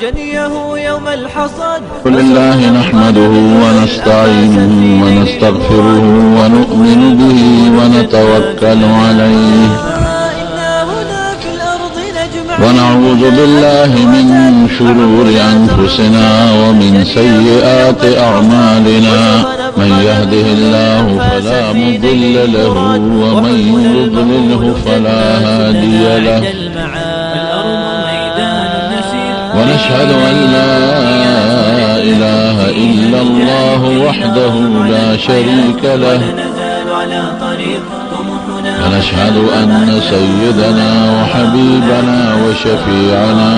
جنيه يوم الحصاد. لله نحمده ونستعينه ونستغفره ونؤمن به ونتوكل عليه، ونعوذ بالله من شرور أنفسنا ومن سيئات أعمالنا. من يهده الله فلا مضل له ومن يضلله فلا هادي له. ونشهد أن لا إله إلا الله وحده لا شريك له، ونشهد أن سيدنا وحبيبنا وشفيعنا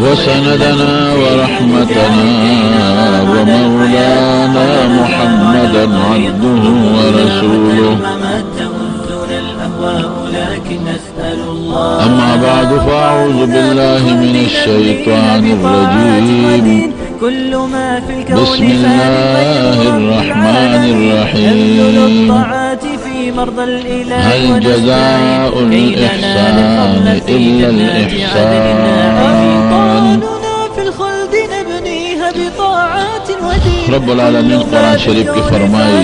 وسندنا ورحمتنا ومولانا محمدا عبده ورسوله. أما بعد، فأعوذ بالله من الشيطان الرجيم. بسم الله الرحمن الرحيم. هل جزاء الإحسان إلا الإحسان؟ رب العالمین قرآن شریف کې فرمایي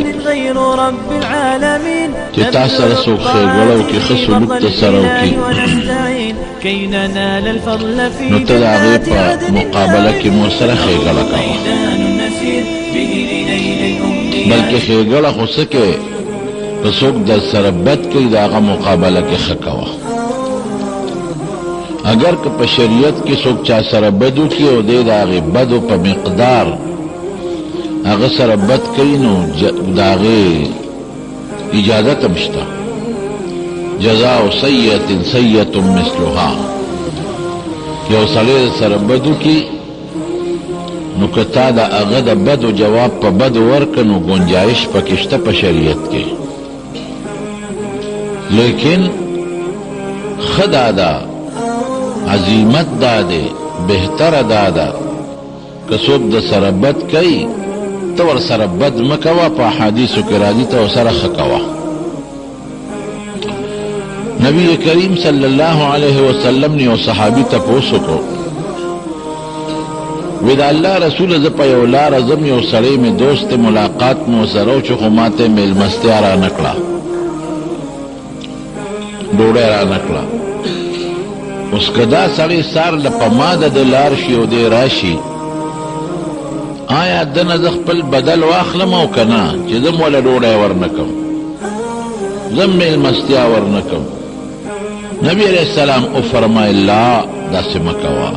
چې تا سره څوک ښېګړه وکړي، ښه سلوک در سره وکړي، نو ته د هغې په مقابله کې مور سره ښېګړه کوه. بلکې ښېګړه خو څه کې، که څوک در سره بد کوي، د هغه مقابله کې ښه کوه. اگر که په شریعت کې څوک چا سره بد وکړي او دی د هغې بدو په مقدار هغه سره بد کوي، نو د هغې اجازت هم شته. جزاء سیئة سیئة مثلها. یو سړی سره بد وکړي، نو که تا د هغه د بدو جواب په بدو ورکړ، نو ګنجایش پکې شته په شریعت کې. لیکن ښه دا ده، عزیمت دا دی، بهتره دا ده که څوک د سره بد کوي، ته ورسره بد مه کوه. په احادیثو کې راځي، ته ورسره ښه کوه. نبی کریم صلی الله علیه وسلم نه یو صحابي تپوس وکړو، وی د الله رسول، زه په یو لار ځم، یو سړی مې دوست، ملاقات مو سره وشو، خو ماته مېلمستیا را نه کړه، ډوډۍ را نه کړه. اوس که دا سړی سار له په ما د ده لار شي او دی راشي، آیا ده نه زه خپل بدل واخلم او که نه، چې زه هم وله ډوډۍ ورنه کړم، زه هم مېلمستیا ورنه کړم؟ نبی علیه السلام وفرمایل، لا، داسې مه کوه.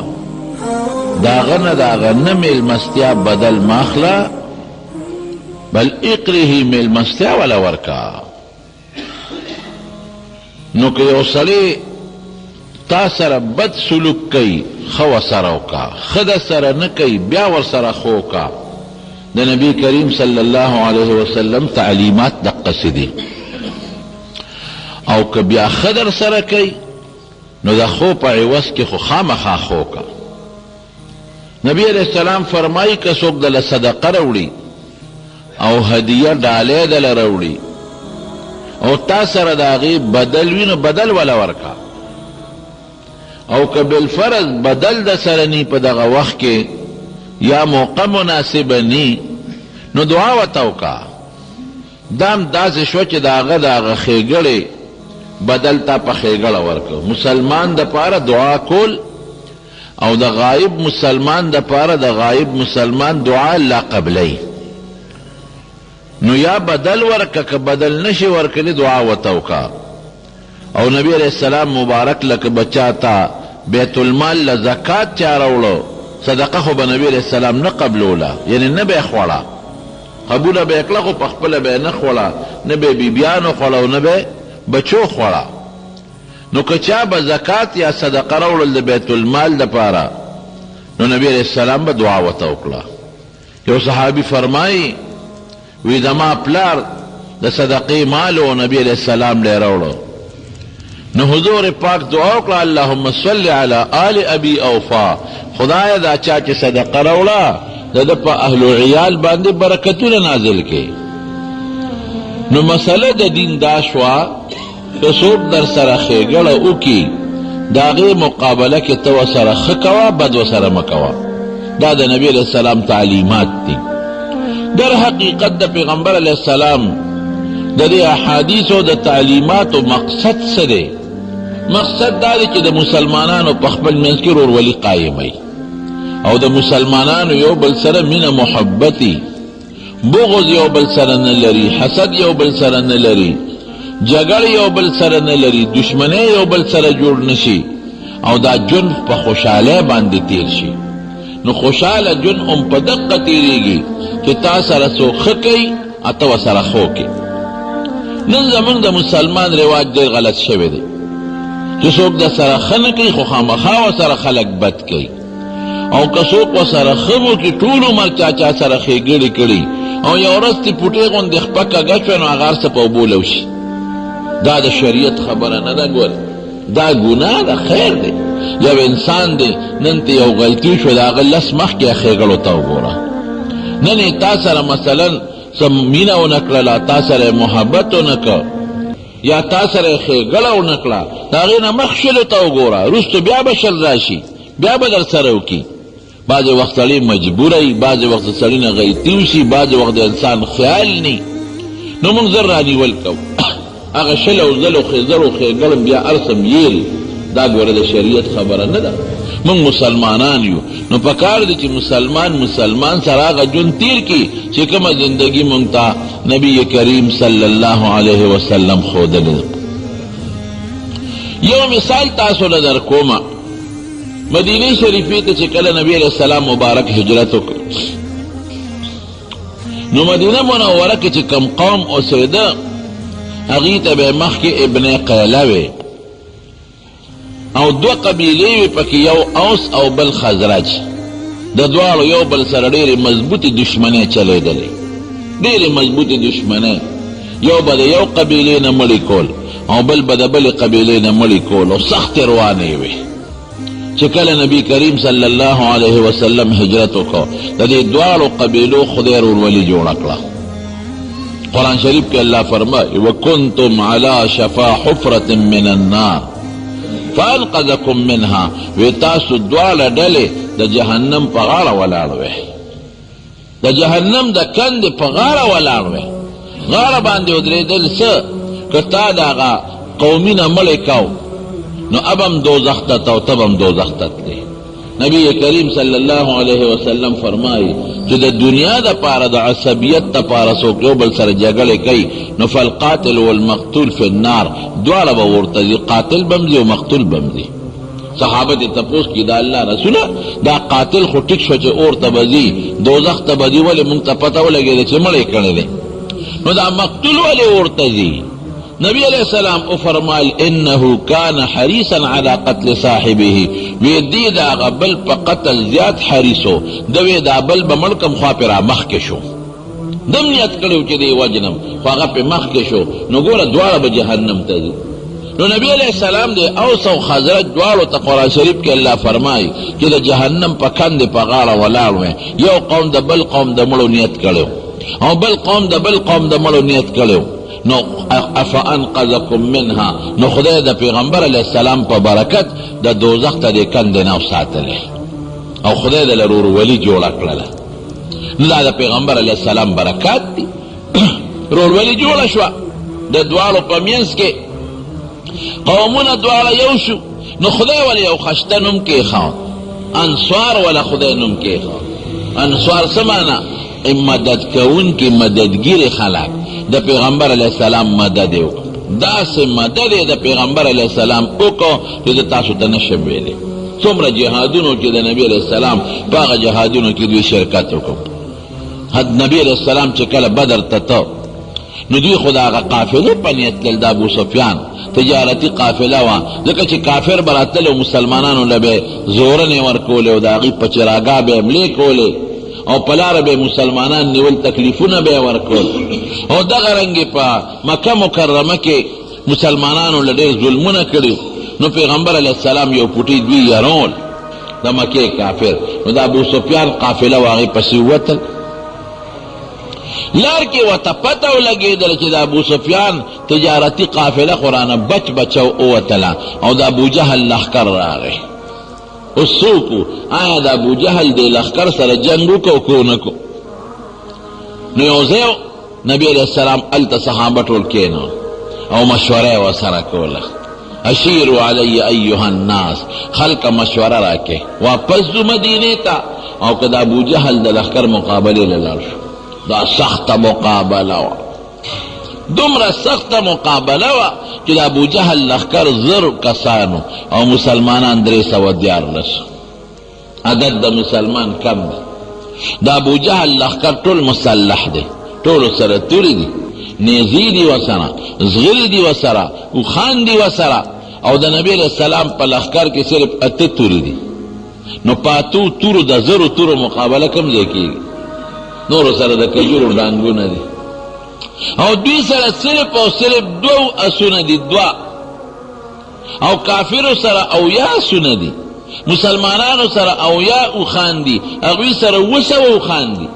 د هغه نه د هغه نه مېلمستیا بدل مه اخله، بل اقره، مېلمستیا وله ورکا. نو که یو سړی تا سره بد سلوک کوي، ښه ورسره وکړه. ښه در سره نه کوي، بیا ورسره ښه وکړه. د نبی کریم صلی الله علیه وسلم تعلیمات دقسې دي. او که بیا ښه در سره کوي، نو د ښو په عوض کې خو خامخا ښه وکړه. نبی علیه السلام فرمایي، که څوک دله صدقه راوړي او هدیه ډالۍ دله راوړي او تا سره د هغې بدل وي، نو بدل وله ورکړه. او که بالفرض بدل د سره نی په دغه وخت کې یا موقع مناسبه نی، نو دعا ورته وکړه. دا هم داسې شوه چې د هغه د هغه ښېګړې بدل تا په ښېګړه ورکړ. مسلمان دپاره دعا کول او د غایب مسلمان دپاره د غایب مسلمان دعا الله قبلوي. نو یا بدل ورکه، که بدل نشي ورکړي، دعا ورته وکړه. او نبی علیه السلام مبارک لکه به چا ته بیت المال له زکات چا راوړو، صدقه خو به نبی علیه السلام نه قبلوله، یعنی نه به یې خوړه. قبوله به یې کړه، خو په خپله به یې نه خوړه، نه به یې بیبیانو خوړه او نه به بچو خوړه. نو که چا به زکات یا صدقه راوړل د بیت المال دپاره، نو نبی علیه السلام به دعا ورته وکړه. یو صحابي فرمایي، وی زما پلار د صدقې مال او نبی علیه السلام له راوړو، نو حضور پاک دعا وکړه، اللهم صل علی آل ابي اوفا. خدای، دا چا چې صدقه راوړه، د ده په اهل و عیال باندې برکتونه نازل کړي. نو مسله د دین دا شوه. که څوک در سره ښېګړه وکړي د هغې مقابله کې ته ورسره ښه کوه، بد ورسره مه کوه. دا د نبي علیه السلام تعلیمات دي. در حقیقت د پیغمبر علیه السلام د دې احادیثو د تعلیماتو مقصد څه دی؟ مقصد دا دی چې د مسلمانانو په خپل منځ کې ورورولي قایموي او د مسلمانانو یو بل سره مینه محبت بغض یو بل سره نه لري، حسد یو بل سره نه لري، جګړه یو بل سره نه لري، دښمنۍ یو بل سره جوړ نه شي او دا ژوند په خوشحالۍ باندې تیر شي. نو خوشحاله ژوند هم په دقه تیریږي چې تا سره څوک ښه کوي او ته ورسره ښه وکړې. نن زمونږ د مسلمان رواج ډېر غلط شوی دی چې څوک در سره ښه نه کوي خو خامخا ورسره خلک بد کوي. او که څوک ورسره ښه وکړي ټول عمر چا چا سره ښېګړې کړي او یو ورځ ترې پوټې غوندې خپه کږه شوه نو هغه هر څه په اوبو لو شي. دا د شریعت خبره نه ده ګوره، دا ګناه ده. خیر دی یو انسان دی نن ته یو غلطي وشوه د هغه لس مخکې ښېګړو ته وګوره. نن یې تا سره مثلا څه مینه ونه کړله، تا سره یې محبت ونه کړ یا تا سره یې ښېګړه ونه کړه، د هغې نه مخ شلو ته وګوره، وروسته بیا به 20 راشي، بیا به درسره وکړي. بعضې وخت سړی مجبوره وي، بعضې وخت د سړي نه غلطي وشي، بعضې وخت د انسان خیال نی، نو موږ زر رانیول کوو هغه 20 او ځلو زرو ښېګړم بیا هر څه میري. دا ګوره د شریعت خبره نه ده. موږ مسلمانان یو نو پکار دی چې مسلمان مسلمان سره هغه ژوند تیر کړي چې کومه زندګي موږ ته نبی کریم صلی الله علیه وسلم ښودلې ده. یو مثال تاسو له در کومه. مدینه شریفې ته چې کله نبی علیه السلام مبارک هجرت وکړ نو مدینه منوره کې چې کم قوم اوسېده هغوی ته به مخکې ابن قیله وی او دوه قبیلې وې پکې، یو اوس او بل خزرج. د دواړو یو بل سره ډېرې مضبوطې دښمنۍ چلېدلې، ډېرې مضبوطې دښمنۍ. یو به د یو قبیلې نه مړي کول او بل به د بلې قبیلې نه مړي کول او سختې روانې وې. چې کله نبی کریم صلی الله علیه وسلم هجرت وکړ د دې دواړو قبیلو خدای ورورولي جوړه کړه. قرآن شریف کې الله فرمایي وکنتم علی شفا حفرة من النار فانقذکم منها، وی تاسو دواړه ډلې د جهنم په غاړه ولاړ وې، د جهنم د کندې په غاړه ولاړ وې. غاړه باندې ودرېدل څه که تا د هغه قومي نه مړی کاو نو اب هم دوزخ ته ته او ته به هم دوزخ ته تلې. نبی کریم صلی الله علیه وسلم فرمایي چې د دنیا د پاره د عصبیت د پاره څوک یو بل سره جګړې کوي نو فالقاتل والمقتول فی النار، دواړه به ورته ځي، قاتل به هم ځي او مقتول به هم ځي. صحابه دې تپوس کی دا الله رسوله دا قاتل خو ټیک شو چې اور ته به ځي دوزخ ته به ځي، ولې مونږ ته پته ولګېده چې مړ یې کړی دی، نو دا مقتول ولې اور ته ځي؟ نبی علیہ السلام وفرمایل انه کان حریصا علی قتل صاحبه، وی دی د هغه بل په قتل زیات حریص و، ده وی دا بل به مړ کړم خو پرې رامخکې شو، دم نیت کړی و چې دی وژنم خو هغه پرې مخکې شو، نو ګوره دواړه به جهنم ته ځي. نو نبی علیہ السلام دی اوس او خزرج دواړو ته قرآن شریف کې الله فرمایي چې د جهنم په کندې په غاړه ولاړ وی، یو قوم د بل قوم د مړو نیت کړی او بل قوم د بل قوم د مړو نیت کړی، نو افانقذکم منها، نو خدای د پیغمبر علیه السلام په برکت د دوزخ ته دې کندې نه وساتلې او خدای د ورورولي جوړه کړله. نو دا د پیغمبر علیه السلام برکات دي. ورورولي جوړه شوه د دواړو په منځ کې، قومونه دواړه یو شو. نو خدای ولې یو خشته نوم کېښود، انصار وله خدای نوم کېښود. انصار څه معنا؟ مدد کوونکي، مددګیري خلک. د پیغمبر علیه السلام مدد یې وکړ، داسې مدد یې د پیغمبر علیه السلام وکړ چې زه تاسو ته نه شم ویلی. څومره جهادونو چې د نبي علیه السلام په هغه جهادونو کې دوی شرکت وکړ. حد نبی علیه السلام چې کله بدر ته ته نو دوی خو د هغه قافلې په نیت تلل، د ابو سفیان تجارتي قافله وه، ځکه چې کافر به راتلل او مسلمانانو له به زورنې ورکولې او د هغوی په چراګاه به حملې کولې او په لاره به مسلمانان نیول، تکلیفونه به یې ورکول. او دغه رنګ په مکه مکرمه کې مسلمانانو له ډېر ظلمونه کړي، نو پیغمبر علیه السلام یو پوټی دوی یرول د مکې کافر، نو د ابو سفیان قافله وه هغې پسې ووتل. لار کې ورته پته ولګېدله چې د ابو سفیان تجارتي قافله خو رانه بچ بچو ووتله او د ابو جهل لښکر راغی. اوس څه وکړو؟ آیا د ابو جهل دې لښکر سره جنګ وکړو که ونه کړو؟ نو یو ځای نبی علیه السلام هلته صحابه ټول کېنول او مشوره یې ورسره کوله. اشیرو علی ایها الناس، خلکه مشوره راکړئ، واپس ځو مدینې ته او که د ابو جهل د لښکر مقابلې له لاړ شو؟ دا سخته مقابله وه، دومره سخته مقابله وه چې د ابو جهل لښکر 1000 کسانو او مسلمانان 313. عدد د مسلمان کم دی. د ابو جهل لښکر ټول مسلح دی، ټولو سره تورې دي، نیزې دي ورسره، زغرې دي ورسره، اوښان دي ورسره، او د نبي علیه السلام په لښکر کې صرف 8 تورې دي. نو په 8 تورو د 1000 تورو مقابله کوم ځای کېږي؟ نورو سره د کجورو ډانګونه دي او دوی سره صرف او صرف 2 اسونه دي، 2. او کافرو سره 70 اسونه دي، مسلمانانو سره 70 اوښان دي، هغوی سره 700 اوښان دي.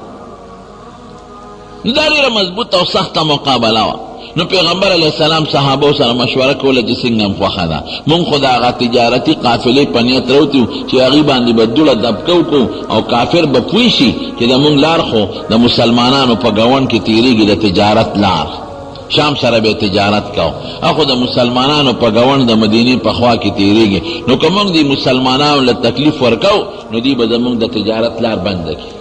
نو دا ډېره مضبوطه او سخته مقابله وه. نو پیغمبر علیه السلام صحابو سره مشوره کوله چې څنګه هم خوښه ده، مونږ خو د هغه تجارتي قافلې په نیت راوتي وو چې هغوی باندې به دوړه دبکه وکړو او کافر به پوه شي چې د مونږ لار خو د مسلمانانو په ګاونډ کې تېرېږي، د تجارت لار، شام سره به تجارت کاو، اخو د مسلمانانو په ګاونډ د مدینې په خوا کې تېرېږي، نو که مونږ دې مسلمانانو له تکلیف ورکوو نو دوی به زمونږ د تجارت لار بنده کړي.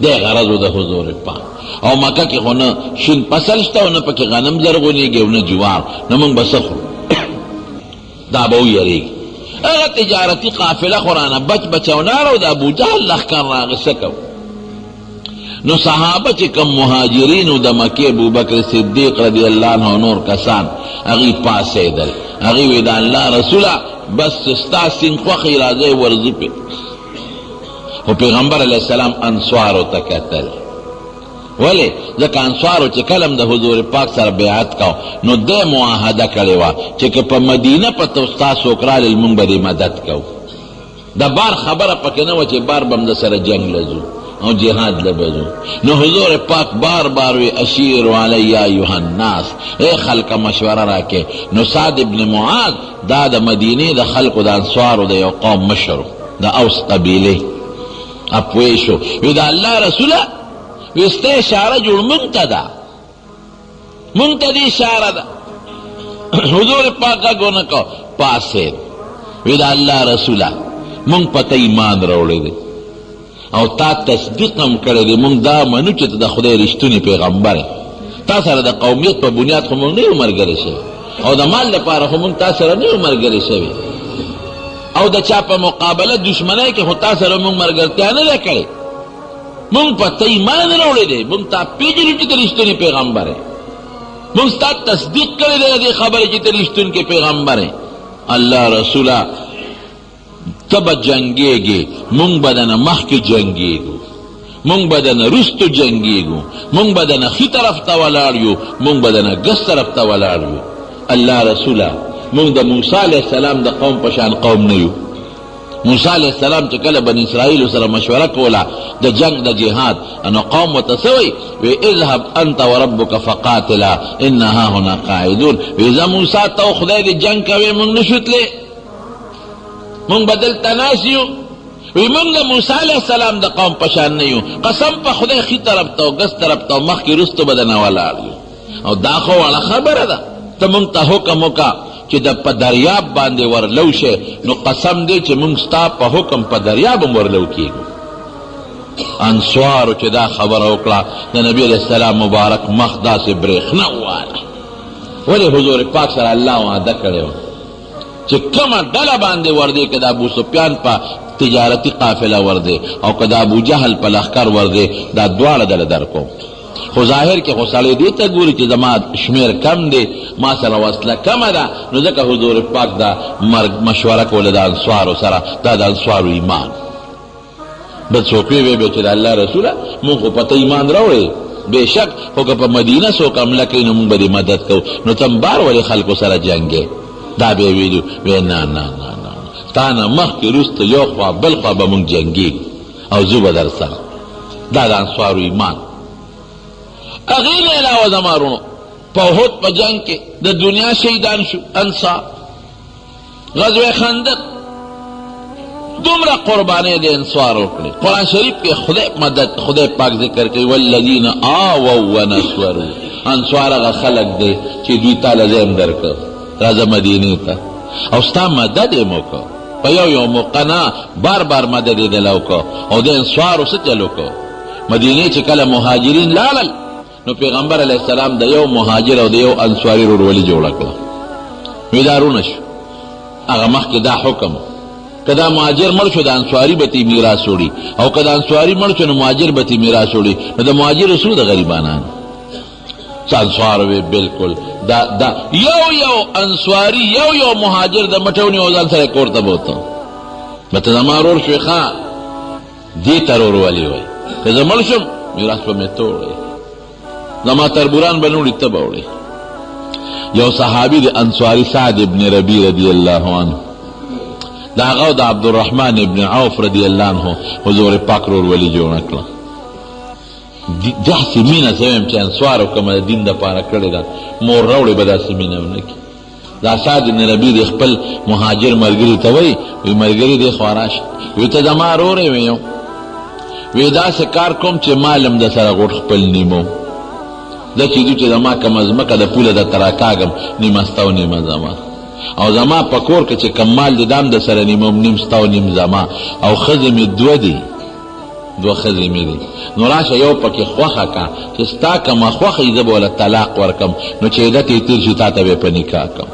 دی غرض و د حضور پاک. او مکه کې خو نه شین فصل شته او نه پکې غنم زرغونېږي او نه جوار، نو مونږ به څه خورو؟ دا به ویرېږي. هغه تجارتي قافله خو رانه بچ بچو لاړه او د ابوجهل لښکر راغی، څه کوو؟ نو صحابه چې کوم مهاجرین و د مکې، ابوبکر صدیق رضی الله عنه او نور کسان، هغوی پاڅېدل، هغوی وی د الله رسوله بس چې ستا سیند خوښ وي راځئ ورځو پرې. خو پیغمبر علیه السلام انصارو ته کتل. ولې؟ ځکه انصارو چې کله هم د حضور پاک سره بیعت کاو نو دی معاهده کړې وه چې که په مدینه په ستا څوک رالل مونږ به دې مدد کوو. د بار خبره پکې نه وه چې بار به هم د سره جنګ له ځو او جهاد له به ځو. نو حضور پاک بار بار وی اشیرو علی ایها الناس، ای خلکه مشوره راکړئ. نو سعد ابن معاذ دا د مدینې د خلکو د انصارو د یو قوم مشر و، د اوس قبیلې، پوه شو، وی د الله رسوله وی ستا اشاره جوړ مونږ ته ده، مونږ ته دې اشاره ده. حضور پاک غږ ونه کړ، پاڅېد، وی د الله رسوله مونږ په ته ایمان راوړی دی او تا تصدیق هم کړی دی، مونږ دا منو چې ته د خدای رښتونی پیغمبر یې، تا سره د قومیت په بنیاد خو مونږ نه یو ملګری شوی او د مال لپاره خو مونږ تا سره نه یو ملګری شوی او د چا په مقابله دښمنۍ کې خو تا سره مونږ ملګرتیا نه ده کړې، مونږ په ته ایمان راوړی دی، مونږ تا پېژنو چې ته رښتونی پیغمبر یې، مونږ ستا تصدیق کړی دی د دې خبرې چې ته رښتونکی پیغمبر یې. الله رسوله ته به جنګېږې، مونږ به درنه مخکې جنګېږو، مونږ به درنه وروسته جنګېږو، مونږ به درنه ښي طرف ته ولاړ یو، مونږ به درنه ګس طرف ته ولاړ یو. الله رسوله مونږ د موسی علیه السلام د قوم په شان قوم نه یو. موسی علیه السلام چې کله بني اسرائیلو سره مشوره کوله د جنګ د جهاد، نو قوم ورته څه وایي؟ وی اذهب انت وربک فقاتلا انا هاهنا قاعدون. وی ځه موسی ته او خدای دې جنګ کوې، مونږ نشو تللی، مونږ به دلته ناست یو. وی مونږ د موسی علیه السلام د قوم په شان نه یو، قسم په خدای ښي طرف ته او ګس طرف ته او مخکې وروسته به درنه ولاړ یو. او دا خو وړه خبره ده، ته مونږ ته حکم وکړه چې د په دریاب باندې ورلو شی، نو قسم دی چې مونږ ستا په حکم په دریاب هم ورلو کیږو. انصارو چې دا خبره وکړه د نبی علیه السلام مبارک مخ داسې برېښنا وواله. ولې؟ حضور پاک سره الله وعده کړې وه چې کومه ډله باندې وردې، که د ابو سفیان په تجارتي قافله وردې او که د ابو جهل په لښکر وردې، دا دواړه دله درکوم. خو ظاهر کې خو سړی دې ته ګوري چې زما شمېر کم دی، ما سره وسله کمه ده، نو ځکه حضور پاک دا مرګ مشوره کوله د انصارو سره، دا د انصارو ایمان. بل څوک وی به چې د الله رسوله مونږ خو په ته ایمان راوړی، بېشک، خو که په مدینه څوک حمله کوي نو مونږ به دې مدد کوو، نو ته بار ولې خلکو سره جنګې؟ دا به یې ویلي وی نه نه نه نه، تا نه مخکې وروسته یو خوا بل خوا به مونږ جنګېږو او ځو به در سره. دا د انصارو ایمان. هغې نه علاوه زما وروڼو په احد په جنګ کې د دنیا شهیدان شو انصار، غزوه خندق دومره قربانۍ د انصار وکړې. قرآن شریف کې خدای مدد، خدای پاک ذکر کوي والذین آووا ونصروا، انصار هغه خلک دی چې دوی تا له ځای هم درکړ، راځه مدینې ته او ستا مدد یې وکړ، په یو یو موقع نه بار بار مدد یې دله وکړ. او د انصارو څه چل وکړ؟ مدینې چې کله مهاجرین لاړل نو پیغمبر علیه السلام د یو مهاجر او د یو انصاري ورورولي جوړه کړه، وی دا رونه شو. هغه مخکې دا حکم که دا مهاجر مړ شو د انصاري به ترې میراث وړي، او که د انصاري مړ شو نو مهاجر به ترې میراث وړي. نو د مهاجرو څو د غریبانان څه انصار وي؟ بالکل دا دا یو یو انصاري یو یو مهاجر د مټه ونیو ځان سره کور ته بوته، به ته زما ورور شوې ښه دې ته ورورولي وایي، که زه مړ شم میراث به مې ته وړې، زما تربوران به نه وړي ته به وړې. یو صحابي د انصاري سعد ابن ربیع رضی الله عنه، د هغه او د عبدالرحمن ابن عوف رضی الله عنه حضور پاک ورورولي جوړه کړه. داسې مینه زه وایم چې انصارو کومه د دین دپاره کړې ده مور راوړې به داسې مینه ونه کړي. دا سعد بن ربیع د خپل مهاجر ملګري ته وایي، وی ملګري دې خوا راشه، وی ته زما ورور یې، وی وی داسې کار کوم چې مال هم د سره غوټ خپل نیمو زه چې ځو چې زما کومه ځمکه د پوله درته راکاږم نیمه ستا او نیمه زما، او زما په کور کې چې کوم مال دی دا هم د سره نیموم، نیم ستا او نیم زما، او ښځې مې دوه دي، دوه ښځې مې دي، نو راشه یو پکې خوښه کا چې ستا کومه خوښه وي زه به ورله طلاق ورکړم، نو چې عدت یې تېر شي تا ته به یې په نکاح کړم.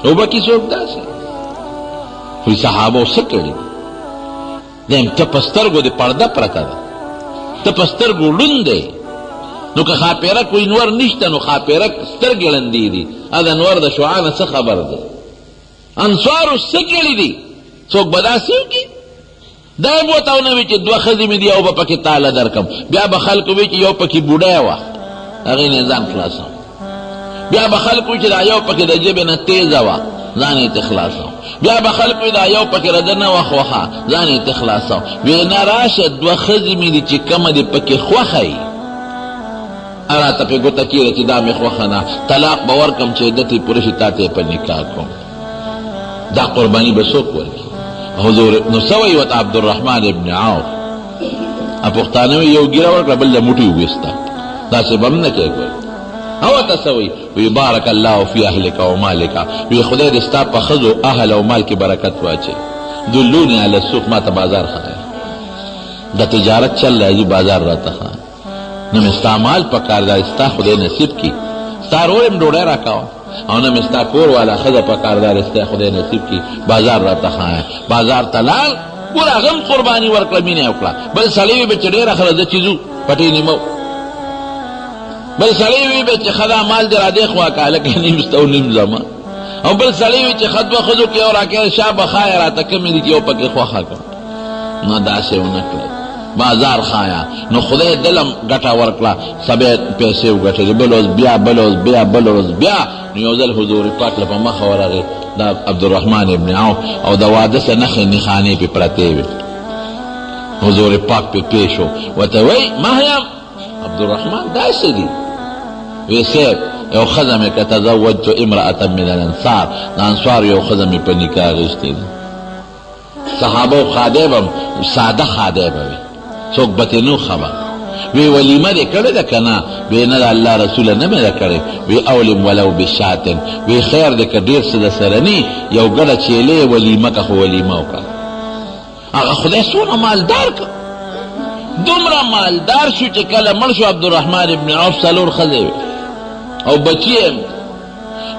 وبه کې څوک داسې وي؟ صحابو څه کړي دي؟ دیم ته په سترګو دې پرده پرته ده، ته په سترګو ړوند دی، نو که ښاپېرک وي نور نشته، نو ښاپېرک سترګې ړندې دي، د نور د شعاع نه څه خبر دی؟ انصارو څه کړي دي؟ څوک به داسې وکړي؟ دا هم ورته ونه وي چې دوه ښځې مې دي یو به پکې تاله درکړم، بیا به خلکو وي چې یو پکې بوډی وه هغې نه ځان خلاصوم، بیا به خلکو وي چې دا یو پکې د ژبې نه تېزه وه ځان یې ترې خلاصوم، بیا به خلکو وي دا یو پکې رده نه وه خوښه ځان یې ترې خلاصوم. وی نه راشه دوه ښځې مې دي چې کومه دې پکې خوښه وي راته پې ګوته کېږده چې دا مې خوښه ده، طلاق به ورکړم چې عدت یې پوره شي تا ته یې په نکاح کوم. دا قرباني به څوک ورکړي؟ حضور نو څه وایي ورته عبدالرحمن ابن عوف؟ پښتانه وایي یو ږیره ورکړه بل له موټي وویسته، داسې به هم نه کوي ګورې. او ورته څه وایي؟ وایي بارک الله فی اهلک و مالک، وایي خدای دې ستا په ښځو، اهل او مال کې برکت واچوي. دلوني علی السوق، ما ته بازار ښایه، د تجارت چل راځي بازار راته ښایه، نه مې ستا مال په کار دی ستا خدای نصیب کړي، ستا ورور یم ډوډۍ راکوه، او نه مې ستا کور والا ښځه په کار ده ستا خدای نصیب کړي بازار راته ښایه. بازار ته لاړ، ګوره هغه هم قرباني ورکړه، مینه یې وکړه. بل سړی وي به چې ډېره ښه ده زه چې ځو پټې نیمو، بل سړی وي به چې ښه دا مال دې را دې خوا که هلکه نیم ستا او نیم زما، او بل سړی وي چې ښه دوه ښځو کې یو راکړې شابه ښایه راته کومې دي چې یو پکې خوښه کړم. نو داسې ونه کړل بازار ښایه، نو خدای دلم ګټه ورکړه، سبا پیسې وګټلې، بل ورځ بیا، بل ورځ بیا، بل ورځ بیا. نو یو ځل حضور پاک له په مخه ورغی دا عبدالرحمن ابن عوف، او د واده څه نښې نښانې پې پرتې وې. حضور پاک پې پېښ شو، ورته وایي مه یم عبدالرحمن دا څه دي؟ وی صاحب یو ښځه مې که تزوجت امرأة من الانصار، د انصارو یو ښځه مې په نکاح اخیستې ده. صحابه ښادی به ساده ښادی به وي، څوک به ترې نه خبر. وی ولیمه دې کړې ده که نه؟ وی نه د الله رسوله نه مې ده کړې. وی اولم ولو بشات، وی خیر دی که ډېر څه درسره نی، یو ګډه چیلې ولیمه که خو ولیمه وکړه. هغه خدای څونه مالدار کړ، دومره مالدار شو چې کله مړ شو عبدالرحمن ابن عوف څلور ښځې وې او بچي یې،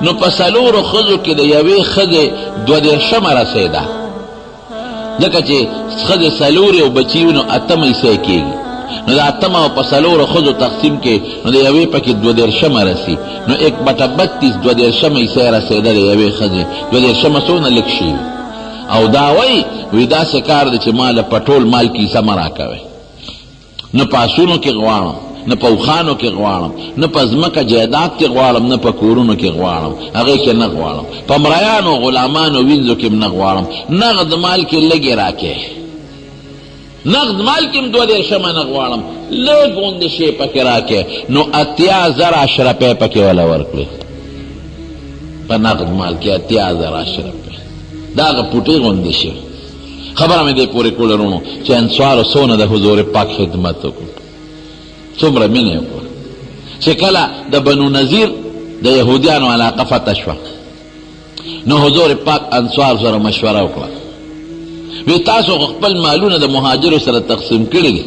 نو په څلورو ښځو کې د یوې ښځې 32مه رسېده، ځکه چې ښځې څلورې او بچي وي نو اتمه حصه یې کېږي، نو د اتمه او په څلورو ښځو تقسیم کې نو د یوې پکې 32مه رسي، نو 1/32 32مه حصه یې رسېده د یوې ښځې، 32مه څونه لږ شي وي. او دا وایي وي داسې کار دی چې ما له په ټول مال کې حصه مه راکوئ، نه په اسونو کې غواړم، نه په اوښانو کې غواړم، نه په ځمکه جایداد کې غواړم، نه په کورونو کې غواړم، هغې کې نه غواړم، په مریانو، غلامانو، وینځو کې هم نه غواړم، نغد مال کې لږې راکې. نغد مال کې هم 32 نه غواړم، لږ غوندې شی پکې راکړې. نو 80,000 اشرفۍ پکې وله ورکړې په نغد مال کې، 80,000 اشرفۍ، دا هغه پوټې غوندې شی. خبره مې دې پورې کوله وروڼو چې انصارو څونه د حضور پاک خدمت وکړو، څومره مینه یې وکړه. چې کله د بنو نذیر د یهودیانو علاقه فتح شوه، نو حضور پاک انصار سره مشوره وکړه، وی تاسو خو خپل مالونه د مهاجرو سره تقسیم کړي دي،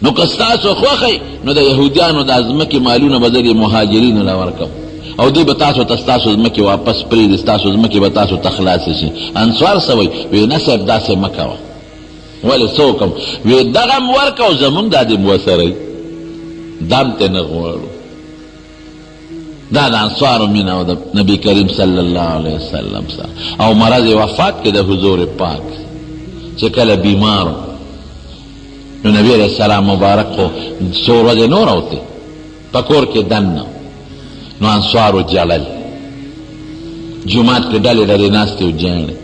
نو که ستاسو خوښه نو د یهودیانو د ځمکې مالونه به زه دې مهاجرینو له ورکړم او دوی به تاسو ته ستاسو ځمکې واپس پرېږدي، ستاسو ځمکې به تاسو ته خلاصې شي. انصار څه وایي؟ وی نه صاحب داسې مه کوه. ولې څه وکړم؟ وی دغه هم ورکړه او زمونږ دا دې هم ورسره وي، دا هم ترې نه غواړو. دا د انصارو مینه او د نبی کریم صلی الله علیه وسلم سره. او مرض وفات کې د حضور پاک چې کله بیمار، نو نبی علیه السلام مبارک خو څو ورځې نور اوته په کور کې دننه، نو انصارو ژړل، جومات کې ډلې ډلې ناستې او ژاړي.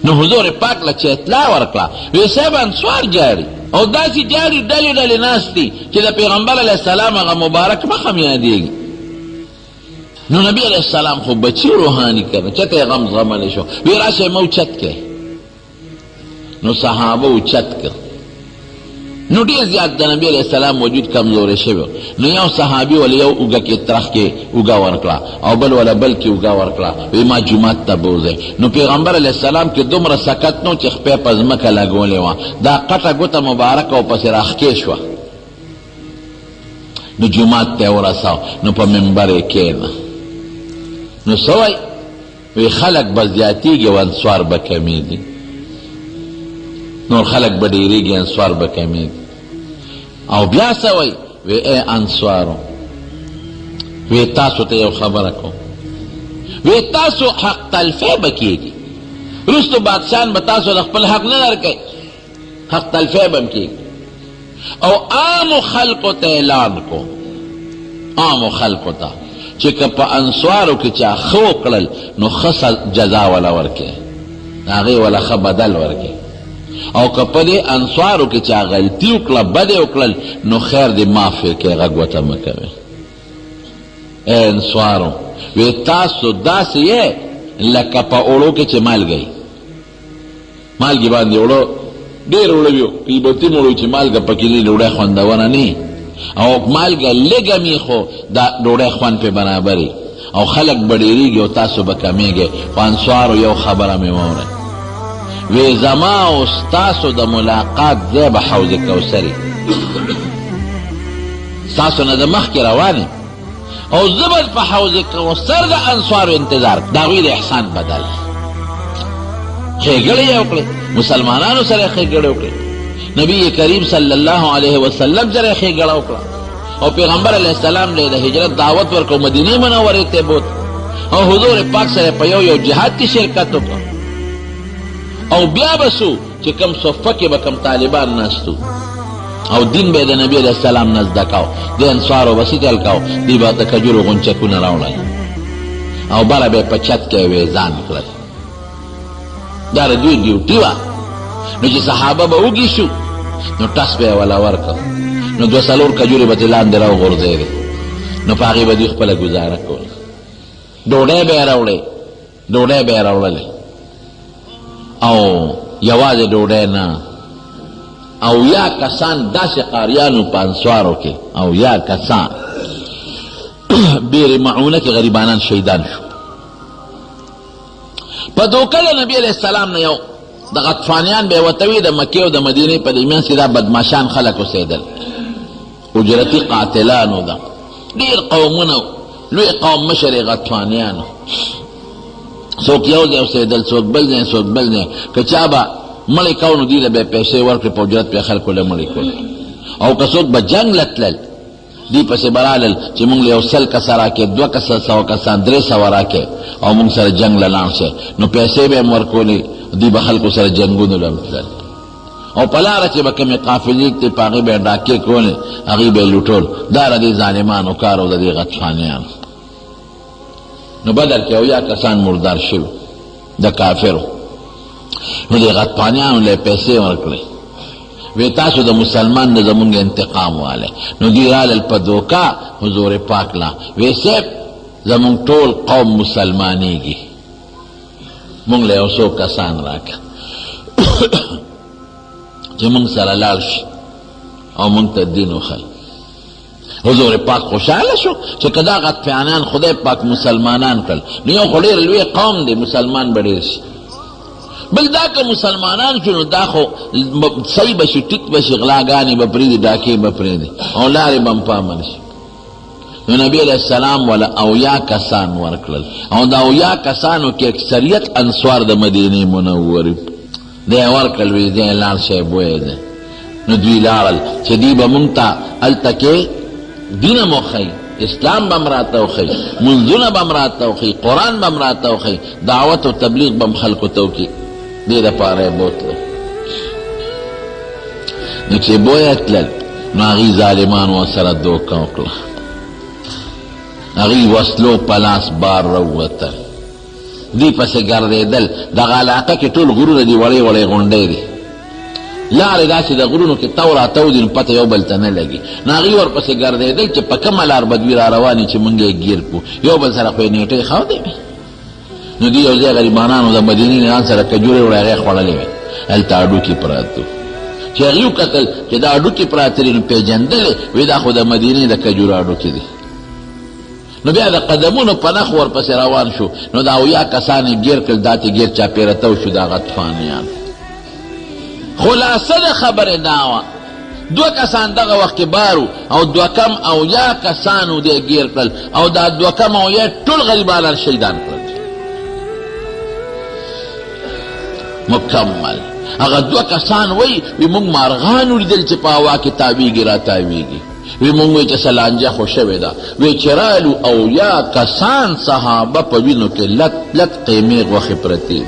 نو حضور پاک له چې اطلاع ورکړه، وی صاحب انصار جاړي او داسې جاړي، ډلې ډلې ناست دي چې د پیغمبر علیه السلام هغه مبارک مخ هم یادېږي. نو نبی علیه السلام خو بچي روحاني که نه، چته یې غم زغملی شو، وی راشئ مه اوچت کړئ. نو صحابه اوچت کړ. نو ډېر زیات د نبی علیه السلام وجود کمزوری شوی. نو یو صحابي ول یو اوږه کې ترخ کې اوږه ورکړه او بل وله بل کې اوږه ورکړه، وی ما جومات ته بوځئ. نو پیغمبر علیه السلام کې دومره سکت نو چې خپه په ځمکه لګولې وه، دا قټه ګوته مبارکه او پسې راښکې شوه. نو جومات ته ورساو، نو په منبر یې کښېنه. نو څه وایي؟ وی خلک به زیاتیږي او انصار به کمیږي، نور خلک به ډیریږي، انصار به کمیږي. او بیا څه وایي؟ وی ای انصارو، وی تاسو ته یو خبره کوم، وی تاسو حق تلفی به کیږي، وروسته بادشاهان به تاسو له خپل حق نه درکوي، حق تلفی به هم کیږي. او عامو خلکو ته اعلان کو، عامو خلکو ته چې که په انصارو کې چا ښه وکړل نو ښه جزا وله ورکړي، هغې وله ښه بدل ورکړي، او که په دې انصارو کې چا غلطي وکړه، بد یې وکړل، نو خیر دې معاف یې کړي، غږ ورته مه کوې. ای انصارو، وی تاسو داسې یې لکه په اوړو کې چې مالګه وي، مالګې باندې اوړه ډېر اوړه وي، قیمتي اوړه چې مالګه پکې نه ډوډۍ خوندوره نه، او مالګه لږه مي خو دا ډوډۍ خوند پې برابر وي، او خلک به ډېرېږي او تاسو به کمېږئ. خو انصارو یو خبره مې واورئ، وی زما او ستاسو د ملاقات ځای به حوض کوثر وي، ستاسو نه زه مخکې روان یم او زه به په حوض کوثر د انصارو انتظار. د هغوی د احسان بدل ښېګړې یې وکړې، مسلمانانو سره یې ښېګړې وکړې، نبی کریم صلی الله علیه وسلم سره یې ښېګړه وکړه، او پیغمبر علیه السلام له د هجرت دعوت ورکړ، مدینې منورې ته بوت، او حضور پاک سره په یو یو جهاد کې شرکت وکړ. او بیا به سو چې کوم صفه کې به کوم طالبان ناست وو او دین به د نبی علیه السلام نه زده کاو، د انصارو به څه چل کاو، دوی به د کجورو غونچکونه راوړل او بره به یې په چت کې ویزان کړل. دا د دوی ډیوټي وه. نو چې صحابه به وږي شو نو ټس به یې وله ورکړ، نو دوه څلور کجورې به ترې لاندې راوغورځېدې، نو په هغې به دوی خپله ګزاره کوله. ډوډۍ به یې راوړې، ډوډۍ به یې راوړلې، او یوازې ډوډۍ نه، او یا کسان داسې قاریانو په انصارو کې، او یا کسان بیر معونه کې غریبانان شهیدان شو. په دوکه د نبی علیه السلام نه یو د غطفانیان به ورته وي، د مکې او د مدینې په دې منځ کې دا بدماشان خلک اوسېدل، اجرتي قاتلانو، ده ډېر قومونه، لوی قوم مشر یې غطفانیانو، څوک یو ځای اوسېدل، څوک بل ځای، څوک بل ځای. که چا به مړی کاو نو دوی له به یې پیسې ورکړې، په اجرت به یې خلکو له مړي کول. او که څوک به جنګ له تلل، دوی پسې به رالل چې مونږ له یو 100 کسه راکړې، دوه کسه، سوه کسان، 300 راکړې او مونږ سره جنګ له لاړ شئ. نو پیسې به یې هم ورکولې، دوی به خلکو سره جنګونو له هم تلل. او په لاره چې به کومې قافلې تلې په هغې به یې ډاکې کولې، هغوی به یې لوټول. دا د دې ظالمانو کار او د دې غطفانیانو. نو بدر کې 70 کسان مردار شوي د کافرو. نو دې غطفانیانو له پیسې ورکړې، وی تاسو د مسلمان نه زمونږ انتقام واله. نو دوی رالل په دوکه حضور پاک لا، وی صاحب زمونږ ټول قوم مسلمانیږي، مونږ له یو څو کسان راکړه چې مونږ سره لاړ شي او مونږ ته دین وښایي. حضور پاک خوشحاله شو چې که دا غطفانیان خدای پاک مسلمانان کړل، نو یو خو ډېر لوی قوم دی، مسلمان به ډېر شي. بل دا که مسلمانان شو نو دا خو صحیح به شي، ټیک به شي، غلاګانې به پرېږدي، ډاکې به پرېږدي او لارې به هم په امن شي. نو نبی علیه السلام وله 70 کسان ورکړل، او د 70 کسانو کې اکثریت انصار د مدینې منورې دی ورکړل، وی ځای لاړ شئ بویه دی. نو دوی لاړل چې دوی به مونږ ته هلته کې دین هم وښایي، اسلام به هم راته وښایي، لمونځونه به هم راته وښایي، قرآن به هم راته وښایي، دعوت او تبلیغ به هم خلکو ته وکړي. دې دپاره یې بوتلو. نو چې بویه تلل نو هغوی ظالمانو ورسره دوکه وکړه، هغوی وسلو په لاس بار راووتل، دوی پسې ګرځېدل. دغه علاقه کې ټول غرونه دي، وړې وړې غونډۍ دي، لارې داسې د غرونو کې تاو راتاو دي، نو پته یو بل ته نه لګي. نو هغوی ورپسې ګرځېدل چې په کومه لار به دوی را روان چې مونږ یې ګیر کړو، یو بل سره خو یې نېټې ښودې وې. نو دوی یو ځای غریبانانو د مدینې نه ځان سره کجورې وړې، هغې خوړلې وې، هلته هډوکي پراته وو. چې هغوی وکتل چې دا هډوکي پراته دي، نو پېژندلې وی دا خو د مدینې د کجورو هډوکي دي. نو بیا د قدمونو په نښو ورپسې روان شو، نو دا 70 کسان یې ګیر کړل، دا چې ګیر چاپېره تاو شو دا غطفانیان. خلاصه د خبرې دا وه، دوه کسان دغه وخت کې بار وو او دوه کم 70 کسانو دی ګیر کړل، او دا دوه کم 70 ټول غریبانان شهیدان کړل مکمل. هغه دوه کسان وایي وي موږ مارغان ولیدل چې په هوا کې تاویږي را تاویږي، وی مونږ وی چې څه لانجه خو شوې ده، وی چې رالو 70 کسان صحابه په وینو کې لت لت قیمې غوښې پرتې دي.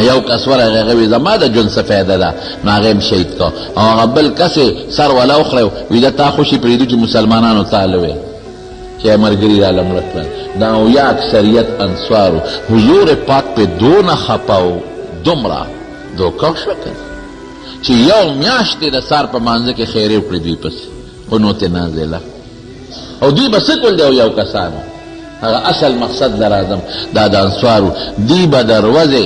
یو کس ورغی، هغه وی زما د ژوند څه فایده ده، نو هغه هم شهید کړ. او هغه بل کس یې سر ولا وخریو، وی دا تا خوشې پرېږدو چې مسلمانانو تا له وی چې ملګري راله مړه کړل. دا 70 اکثریت انصارو. حضور پاک پې دونه خپه و، دومره دوکه وشوه که نه چې یو میاشت یې د سار په مانځه کې خیرې وکړې دوی پسې قنوت نازله. او دوی به څه کول دی یو کسانو هغه اصل مقصد له راځم، دا د انصارو دوی به د ورځې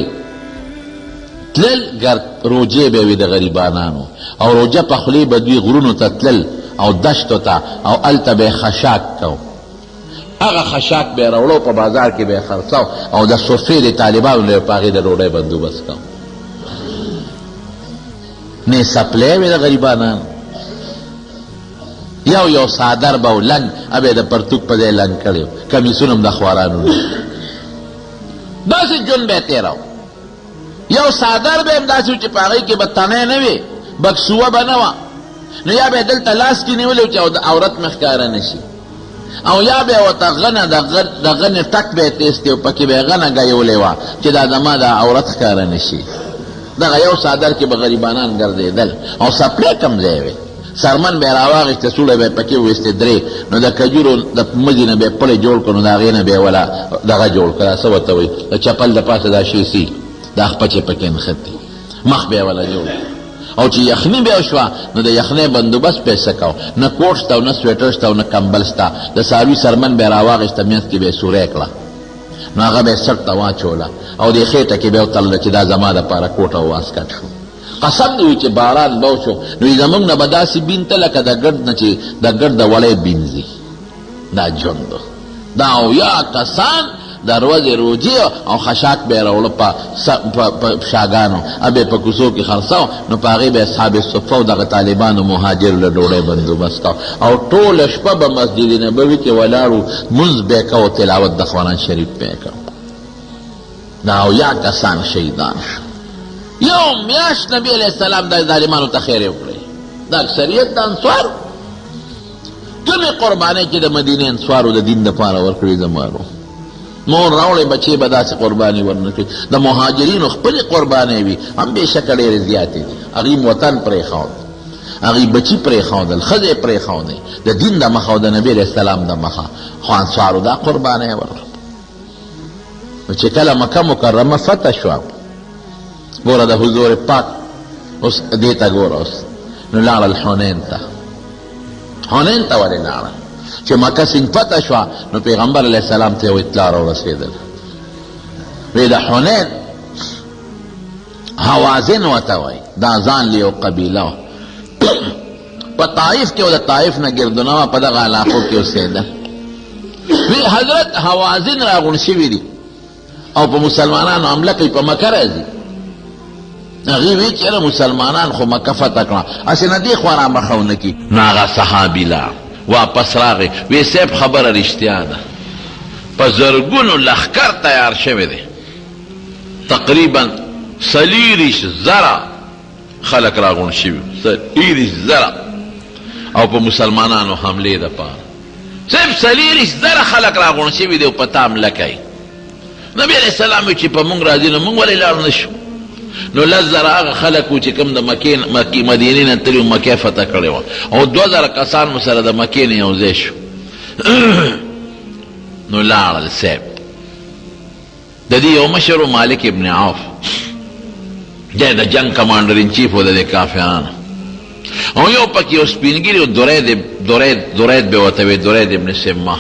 تلل ګرد روجې به وي د غریبانانو، او روجه په خولې به دوی غرونو ته تلل او دشتو ته، او هلته به یې خشاک کو، هغه خشاک به یې راوړو په بازار کې به یې خرڅاو، او د صوفې د طالبانو له په هغې د ډوډۍ بندوبست کو. نه څپلۍ وې د غریبانانو، یو یو څادر به و لنګ، به یې د پرتوګ په ځای لنګ کړی و، کمیسونه هم د خوارانو نه، داسې ژوند به یې تېراوه. یو څادر به هم داسې و چې په هغې کې به تڼۍ نه وې، بکسوه به نه وه، نو یا به یې دلته لاس کې نیولی و چې عورت مې ښکاره نه شي، او یا به یې ورته غنه د غنې ټک به یې تېستی او پکې به یې غنه ګیولې وه چې دا زما د عورت ښکاره نه شي. دغه یو څادر کې به غریبانان ګرځېدل، او څپلۍ کوم ځای وې، څرمن به یې راواخیسته، سوړی به یې پکې وویستې درې، نو د کجورو د مزي نه به یې پړی جوړ کړ، نو د هغې نه به یې ولا دغه جوړ کړ، دا څه ورته وایي، د چپل د پاسه دا شیسي دا خپه چې پکې نښتې، مخ به یې ولا جوړ کړ. او چې یخني به وشوه نو د یخنۍ بندوبست به یې څه کاوه، نه کوټ شته او نه سویټر شته او نه کمبل شته، د څاروي څرمن به یې راواخیسته، منځ کې به یې سوری کړه، نو هغه به یې څټ ته واچوله او دې خېټه کې به یې وتړله چې دا زما دپاره کوټ او واسکټ شو. قسم دې وي چې باران به وشو نو زموږ نه به داسې بینته لکه د ګرد نه چې د ګرد د وړۍ بینځي. دا ژوند و. دا 70 کسان د ورځې روجې او خشاک به یې راوړه په شاګانو او به یې په کوڅو کې خرڅاو، نو په هغې به اصحاب صفه او دغه طالبانو مهاجرو له ډوډۍ بندوبست کاوه، او ټوله شپه به مسجد نبوي کې ولاړ وو، لمونځ به یې کاوه، تلاوت د قرآن شریف به یې کاوه. دا 70 کسان شهیدان شو. یو میاشت نبی علیه السلام د ظالمانو ته خیرې وکړې. دا اکثریت د انصارو کومې قربانۍ چې د مدینې انصارو د دین دپاره ورکړې، زمارو مور راوړې بچې به داسې قرباني ورنه کړي. د مهاجرینو خپلې قربانۍ وي هم بېشکه ډېرې زیاتې دي، هغوی وطن پرېښود، هغوی بچي پرېښودل، ښځې پرېښودې د دین د مخه او د نبي علیه السلام د مخه، خو انصارو دا قربانۍ ورکړه. نو چې کله مکه مکرمه فتح شوه، ګوره د حضور پاک اوس دې ته ګوره اوس. نو لاړل حنین ته. حنین ته ولې لاړل؟ چې مکه څنګه فتح شوه نو پیغمبر علیه السلام ته یو اطلاع راورسېدله، وی د حنین هوازن ورته وایي، دا ځان له یو قبیله وه په طایف کې او د طایف نه ګردنوا په دغه علاقو کې اوسېدل. وی حضرت هوازن راغونډ شوي دي او په مسلمانانو حمله کوي، په مکه راځي. هغې وی چې یاره مسلمانان خو مکه فتح کړه، هسې نه دې خوا رامخه ونه کړي. نو هغه صحابي لاړ، واپس راغی، وی صاحب خبره رښتیا ده، په زرګونو لښکر تیار شوی دی، تقریبا 24,000 خلک راغونډ شوي، 24,000، او په مسلمانانو حملې دپاره صرف 24,000 خلک راغونډ شوي دي او په تا حمله کوي. نبی علیه السلام وی چې په مونږ راځي نو مونږ ولې لاړ نه شو؟ نو 10,000 هغه خلک وو چې کوم د مکې مدینې نه تللي وو، مکه فتح کړې وه، او 2,000 کسان مو سره د مکې نه یو ځای شو. نو لاړل صاحب. د دې یو مشر و مالک ابن عوف، دی د جنګ کمانډر ان چیف و د دې کافرانو، او یو پکې یو سپین ږیری و درید درید درید به ورته وي، درید ابن سمه.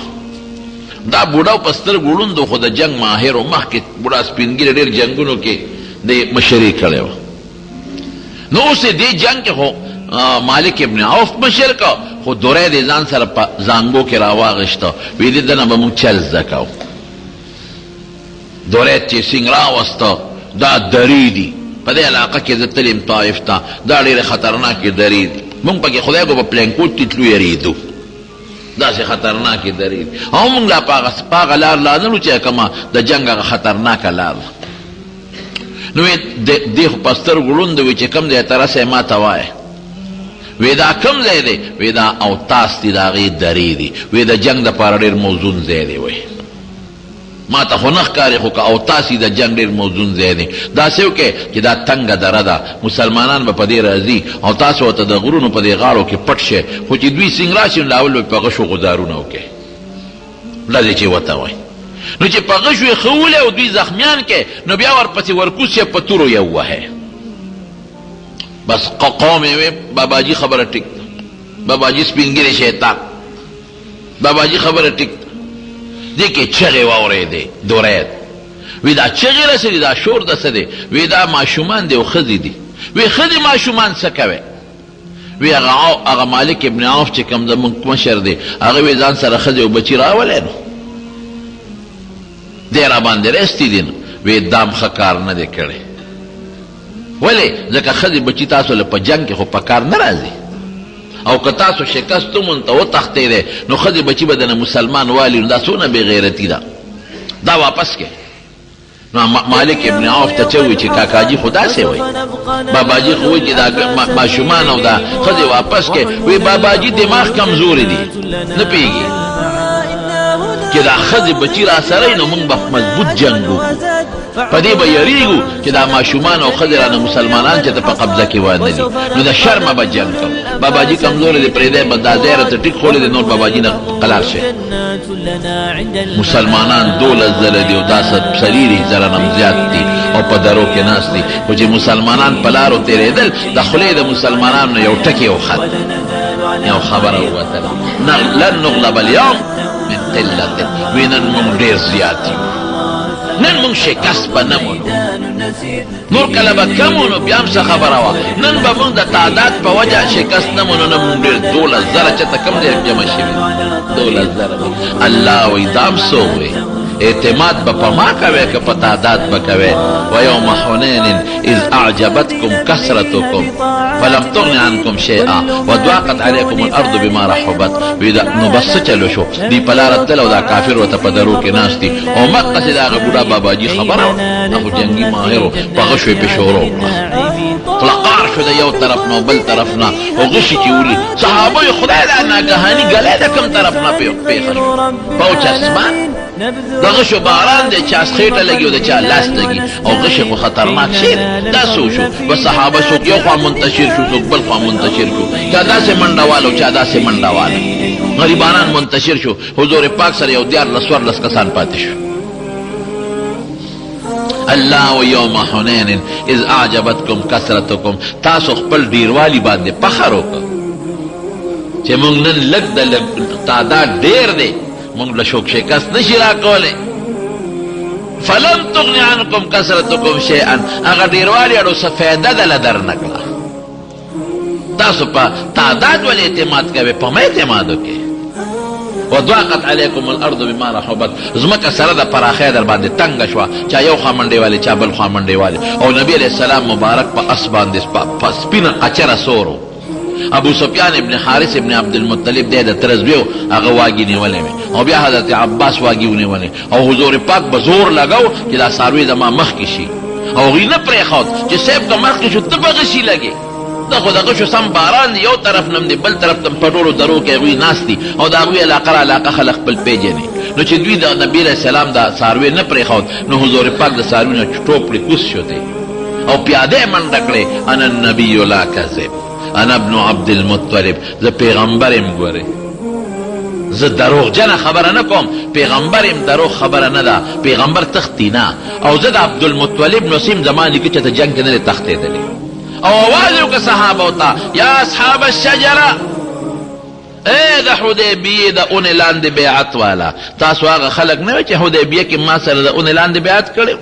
دا بوډا په سترګو ړوند و خو د جنګ ماهر و، مخکې بوډا سپین ږیری ډېر جنګونو کې د مشري کړې وه. نو اوس یې دې جنګ کې خو مالک ابن عوف مشر که، خو درید یې ځان سره په زانګو کې راواغېسته، وی دې دنه به موږ چل زده کوو. درید چې څنګه راوسته، دا درې دي په دې علاقه کې، زه تللی یم طایف ته، دا ډېرې خطرناکې درې دي، موږ پکې خدای کو په پلینکوټ کې تلو یریدو، داسې خطرناکې درې دي، او موږ لا په هغه لار لا نه وو چې کومه د جنګ هغه خطرناکه لار ده. نو دې خو په سترګو ړوند وي چې کوم ځای ته رسې ما ته وایه. وی دا کوم ځای دی؟ وی دا اوتاس دي، د هغې درې دي، وی د جنګ دپاره ډېر موزون ځای دی. وی ما ته خو نه ښکاري، خو که اوتاس وي د جنګ ډېر موزون ځای دی، داسې وکړئ چې دا تنګه دره ده، مسلمانان به په دې راځي او تاسو ورته د غرونو په دې غاړو کې پټ شئ، خو چې دوی څنګه راشي نو لاول به په غشو غوزارونه وکړئ، ډزې چې ورته وایي، نو چې په غشو یې ښه وولئ او دوی زخمیان کړئ نو بیا ورپسې ورکوز شئ، په تورو یې ووهئ. بس قوم یې وې باباجي خبره ټیک ده، باباجي سپین ږیری شیطان، باباجي خبره ټیک ده. دې کې چغې واورېدې، درید وی دا چغې رسېدې، دا شور د څه دی؟ وی دا ماشومان دی او ښځې دي. وی ښځې ماشومان څه کوي؟ وی هغه هغه مالک ابن عوف چې کوم زموږ مشر دی، هغه وی ځان سره ښځې او بچي راولې، نو دی را باندې راستی دي. نو وی دام ښه کار نه دی کړی. ولې؟ ځکه ښځې بچي تاسو له په جنګ کې خو په کار نه راځي، او که تاسو شکست وموند وتښتېدی نو ښځې بچي به درنه مسلمان والي، نو دا څونه بې غیرتي ده، دا واپس کړئ. نو مالک ابن عوف ته چا وویل چې کاکاجي خو داسې وایي، باباجي خو وایي چې دا ماشومان او دا ښځې واپس کړئ. وایي باباجي دماغ کمزوري دي، نه پوهېږي چې دا ښځې بچي راسره وي نو موږ به مضبوط جنګ وکړو، په دې به یریږو چې دا ماشومان او ښځې رانه مسلمانان چې ته په قبضه کې وانه لي، نو د شرمه به جنګ کوو. باباجي کمزوری دی، پرېږده یې، بس دا ځای راته ټیک ښولی دی، نور باباجي نه قلار شئ. مسلمانان 12,000 دي او دا 24,000 نه هم زیات دي او په درو کې ناست دي، خو چې مسلمانان په لارو تېرېدل د خولې د مسلمانانو نه یو ټکی وخت، یو خبره ووتله، لن نغلب اليوم من قلة، وی نن موږ ډېر زیات یو، نن موږ شکست به نه مونو، نور کله به کم وو نو بیا هم څه خبره وه، نن به موږ د تعداد په وجه شکست نه مونو، نن موږ ډېر 12,000 چېرته کوم ځای جمع شوي 12,000 دي. الله وایي دا هم څه ووایي، اعتماد به په ما کوې که په تعداد به کوې؟ ویوم حنین اذ اعجبتکم کثرتکم فلم تغن عنکم شیئا وضاقت علیکم الارض بما رحبت. وی دا نو بس څه چلو شو، دی په لاره تلل او دا کافر ورته په درو کې ناست دي، او مقصې د هغه بوډا باباجي خبره وه، دا خو جنګي ماهر و، په غشو یې پې شروع وکړه، خوله قار شو د یو طرف نه او بل طرف نه، او غشي چې ولي صحابه یې خدای دا ناګهاني ګلی د کوم طرف نه پېښه شوه، پوچ اسمان د غشو باران دی، چا خېټه لګي او د چا لاس لګي، او غشي خو خطرناک شی دی. دا څه وشو؟ بس صحابه څوک یو خوا منتشر شو، څوک بل خوا منتشر شو، چا داسې منډه واله او چا داسې منډه واله، غریبانان منتشر شو. حضور پاک سره یو 13 څوارلس کسان پاتې شو. الله و یوم حنین اذ اعجبتکم کثرتکم، تاسو خپل ډیروالي باندې فخر وکړ چې مونږ نن لږ د لږ تعداد ډیر دی، مونږ له شوک شکست نشي راکولی. فلم تغن عنکم کثرتکم شیئا، هغه ډیروالي اړو څه فایده دله درنکړه. تاسو په تعداد ولې اعتماد کوئ؟ په مه اعتماد وکړئ. وضاقت علیکم الارض بما رحبت، ځمکه سره د پراخۍ در باندې تنګه شوه، چا یو خوا منډې والې، چا بل خوا منډې والې. او نبی علیه السلام مبارک په اس باندې په سپینه قچره سور و. ابو سفیان ابن حارث ابن عبدالمطلب دی د تره زوی و، هغه واګي نیولی وې، او بیا حضرت عباس واګي ونیولې، او حضور پاک به زور لګاو چې دا څاروي زما مخکې شي، او هغوی نه پرېښود چې صاحب که مخکې شو ته به غشي لګې. دا خو د غشو سم باران دی، یو طرف نه هم دی بل طرف ته هم، په ټولو درو کې هغوی ناست دي، او د هغوی علاقه را علاقه خلک خپل پېژني. نو چې دوی د نبي علیه السلام دا څاروی نه پرېښود، نو حضور پاک د څاروي نه ټوپ کړې، کوز شو دی او پیاده یې منډه کړې، انا النبي لا کذب انا ابن عبدالمطلب، زه پیغمبر یم، ګورې زه دروغجنه خبره نه کوم، پیغمبر یم، دروغ خبره نه ده، پیغمبر تښتي نه، او زه د عبدالمطلب نو سیم، زما نیکه چېرته جنګ کې نه دی تښتېدلی. او اواز یې وکړ صحابو ته، یا اصحاب الشجره، ای د حدیبیې د اونې لاندې بیعت والا، تاسو هغه خلک نه وئ چې حدیبیه کې ما سره د اونې لاندې بیعت کړی؟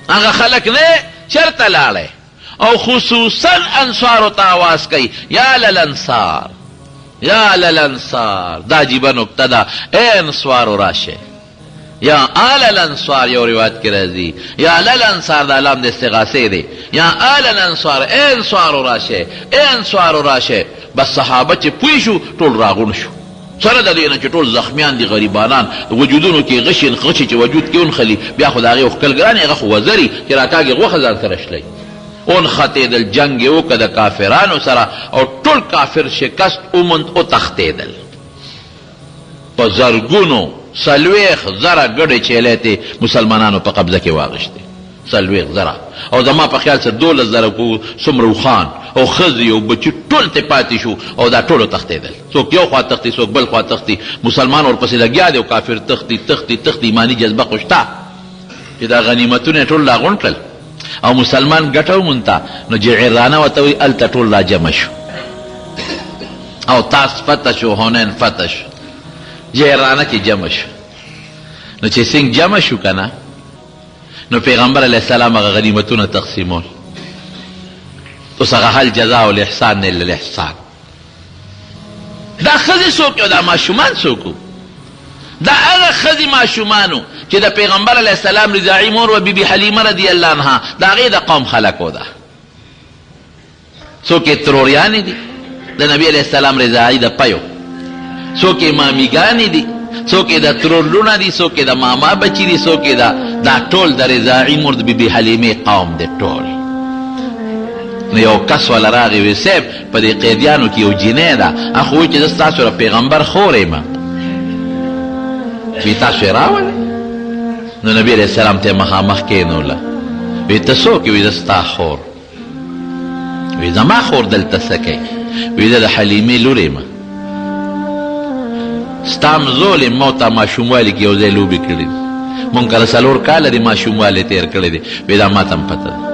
هغه خلک نه چېرته لاړی؟ او خصوصا انصارو ته اواز کوي، یا للانصار، یا للانصار. دا عجیبه نکته ده، ای انصارو راشئ، یا آل الانصار یو روایت کې راځي، یا للانصار، دا لام د استغاثې دی، یا آل الانصار، ای انصارو راشئ، ای انصارو راشئ. بس صحابه چې پوه شو ټول راغونډ شو، سره د دې نه چې ټول زخمیان دي، غریبانان، وجودونو کې غشي غشي چې وجود کې ونښلي بیا خو د هغې ښکل ګران، هغه خو وزري چې راکاږي غوښه ځان سره شلوي. ونښتېدل، جنګ یې وکړ د کافرانو سره او ټول کافر شکست وموند، وتښتېدل په زرګونو، 40,000 ګډې چیلۍ ترې مسلمانانو په قبضه کې واخیستې، 40,000، او زما په خیال څه 12,000 کو څومره اوښان او ښځې او بچي ټول ترې پاتې شو. او دا ټول وتښتېدل، څوک یو خوا تښتي، څوک بل خوا تښتي، مسلمان ورپسې لګیا دی او کافر تښتي تښتي تښتي. ایماني جذبه خو شته چې دا غنیمتونه یې ټول راغونډ کړل او مسلمان ګټه ومونته. نو جعرانه ورته وایي، هلته ټول راجمع شو او تاس فتح شو، حنین فتح شو، جعرانه کې جمع شو. نو چې څنګه جمع شو که نه، نو پیغمبر علیه السلام هغه غنیمتونه تقسیمول. اوس هغه هل جزاء الاحسان الا الاحسان. دا ښځې څوک او دا ماشومان څوک؟ دا هغه ښځې ماشومانو چې د پیغمبر علیه السلام رضاعي مور و بیبي حلیمه رضی الله عنها، د هغې د قوم خلکو ده. څوک یې تروریانې دي د نبي علیه السلام رضاعي د پیو، څوک یې مامیګانې دي، څوک یې د ترور لوڼه دي، څوک یې د ماما بچي دي، څوک یې دا ټول د رضاعي مور د بیبي حلیمې قوم دی ټول. نو یو کس وله راغی، وی صاحب په دې قیدیانو کې یو جینۍ ده، هغه خو وایي چې زه ستاسو د پیغمبر خور یم، وی تاسو یې راولئ. نو نبي علیه السلام ته مخامخ کښېنوله، وی ته څوک یې؟ وی زه ستا خور. وی زما خور دلته څه کوي؟ وی زه د حلیمې لور یم، ستا همزول یم، ما او تا ماشوموالي کې یو ځای لوبې کړې دي، مونږ کره څلور کاله دې ماشوموالی تېر کړی دی. وی دا ما ته هم پته ده،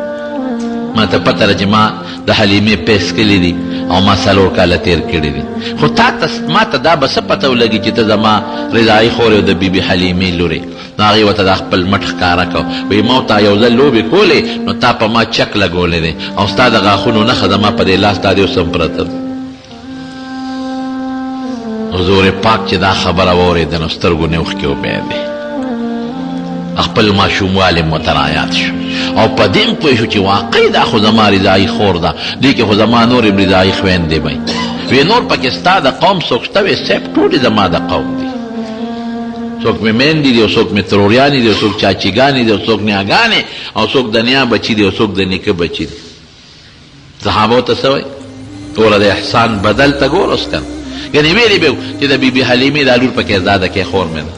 ما ته پته ده چې ما د حلیمې پیس کلي دي او ما څلور کاله تېر کړي دي، خو تا ته ما ته دا به څه پته ولګي چې ته زما رضاعي خور او د بیبي حلیمې لور یې؟ نو هغې ورته دا خپل مټ ښکاره کړ، وایي ما او تا یو ځل لوبې کولې، نو تا په ما چک لګولی دی او ستا د غاښونو نښه زما په دې لاس دا دی اوس هم پرته ده. حضور پاک چې دا خبره واورېده نو سترګو نه اوښکې وبهېدې، خپل ماشوموالی مو ته رایاد شو او په دې هم پوه شو چې واقعي دا خو زما رضاعي خور ده، دې کې خو زما نورې هم رضاعي خویندې وي. وی نور پکې ستا د قوم څوک شته؟ وی صاحب ټولې زما د قوم دي، څوک مې میندې دي او څوک مې تروریانې دي او څوک چاچیګانې دي او څوک نیاګانې او څوک د نیا بچي دي او څوک د نیکه بچي دي. صحابو ته څه وایي؟ ګوره د احسان بدل ته ګوره اوس که نه، ګنې ویلي به چې د بیبي حلیمې دا لور پکې ازاده کړې، خور مې ده،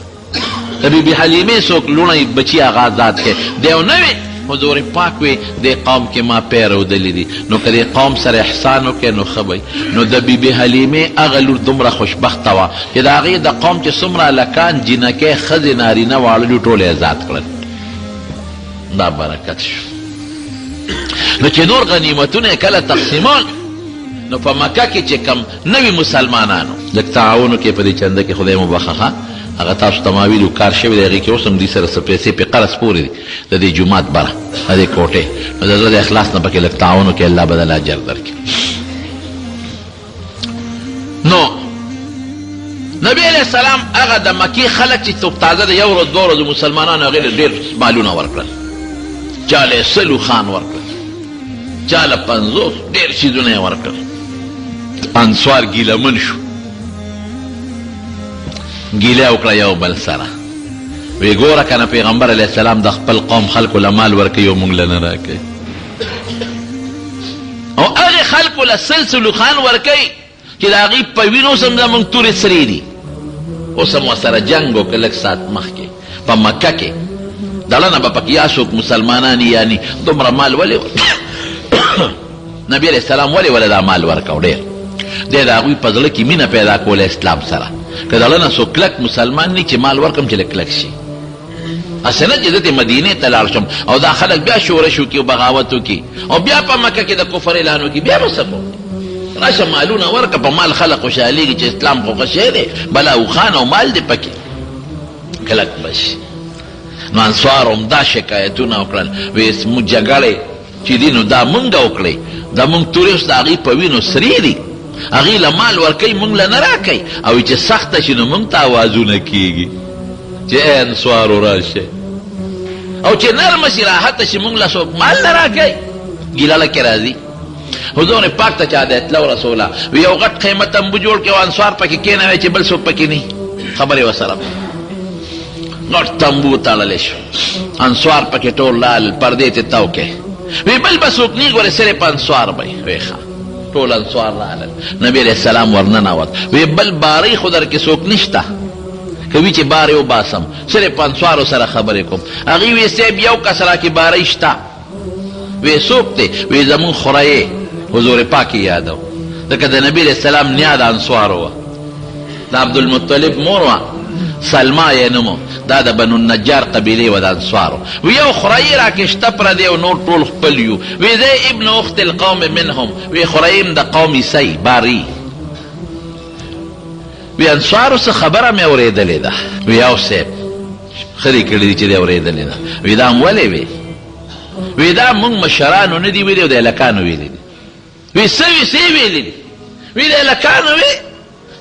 د بیبي حلیمې څوک لوڼه بچي هغه ازاد کړي، دی نه وي. حضور پاک وی دې قوم کې ما پی رودلي دي، نو که دې قوم سره احسان وکړې نو ښه به وي. نو د بي بي حلیمې هغه لور دومره خوشبخته وه چې د هغې د قوم چې څومره هلکان، جینکۍ، ښځې، نارینه، واړه لور ټول یې ازاد کړل. دا برکت شو. نو چې نور غنیمتونه کله تقسیمول، نو په مکه کې چې کم نوي مسلمانانو لږ تعاون وکړي په دې چنده کې، خدای مو بخښه، هغه تاسو ته ما ویلو کار شوی دی، هغې کې اوس هم دوی سره څه پیسې په قرض پورې دي د دې جومات بره د دې کوټې، نو د زړه د اخلاص نه پکې لږ تعاون وکړي، الله به دله اجر درکړي. نو نبی علیه السلام هغه د مکې خلک چې څوک تازه د یو ورځ دوه ورځو مسلمانانو، هغې له ډېر مالونه ورکړل، چا له 100 اوښان ورکړل، چا له 50، ډېر څیزونه یې ورکړل. انصار ګیله من شو، ګیله وکړه یو بل سره، وی ګوره کنه، پیغمبر علیه السلام د خپل قوم خلکو له مال ورکوي او مونږ له نه راکوي، او هغې خلکو له سل سل اوښان ورکوي چې د هغوی په وینو اوس هم زموږ تورې سرې دي. اوس هم ورسره جنګ وکړ لږ ساعت مخکې په مکه کې، دړنه به پکې یا څوک مسلمانان یې یعنی دومره مال ولې نبی علیه السلام ولې وله دا مال ورکاو ډېر دی؟ د هغوی په زړه کې مینه پیدا کوله اسلام سره، که دړنه څوک کلک مسلمان نی چې مال ورکړم چې لږ کلک شي، هسې نه چې زه ترې مدینې ته لاړ شم او دا خلک بیا شورش وکړي او بغاوت وکړي او بیا په مکه کې د کفر اعلان وکړي، بیا به څه کوم؟ راشه مالونه ورکړه، په مال خلک خوشحالېږي چې اسلام خو ښه شی دی، بلا اوښان او مال دی پکې، کلک به شي. نو انصارو همدا شکایتونه وکړل، ویې موږ جګړې چې دي نو دا مونږ وکړې، دا مونږ تورې اوس د هغوی په وینو سرې دي، هغوی له مال ورکوي مونږ له نه راکوي، او چې سخته شي نو مونږ ته اوازونه کېږي چې ای انصارو راشئ، او چې نرمه شي راحته شي مونږ له څوک مال نه راکوي. ګیله کې راځي. حضور پاک ته چا د اطلاع ورسوله، وی یو غټ خیمه تمبو جوړ کړي او انصار پکې کېنوي چې بل څوک پکې نه خبرې ورسره. غټ تمبو تړلی شو، انصار پکې ټول لال پردې ته تاو کې، وی بل به څوک نه ګورې، صرف انصار به وی. ښه، ټول انصار رالل، نبی علیه السلام ورننوت، وی بل بارۍ خو در کې څوک نشته کوي چې بارې وباسم، صرف انصارو سره خبرې کوم. هغوی وی صاحب یو کس راکې بارۍ شته. وی څوک دی؟ وی زمونږ خره یې. حضور پاک یې یادو، ځکه د نبی علیه السلام نیا د انصارو وه، د عبدالمطلب مور وه، سلما یې نوم، دا د بنو النجار قبیلې وه د انصارو. وی یو خره یې راکې شته پردی او نور ټول خپل یو. وی زه ابن اخت القوم منهم، وی خره یې هم د قوم عیسی باری. وی انصارو څه خبره مې اورېدلې ده. وی او صاحب ښه دې کړي دي چې دې اورېدلې ده. وی دا هم ولې وی؟ وی دا مونږ مشرانو نه دي ویلي او د هلکانو ویلي دي. وی څه وی؟ څه ویلي دي؟ وی د هلکانو وی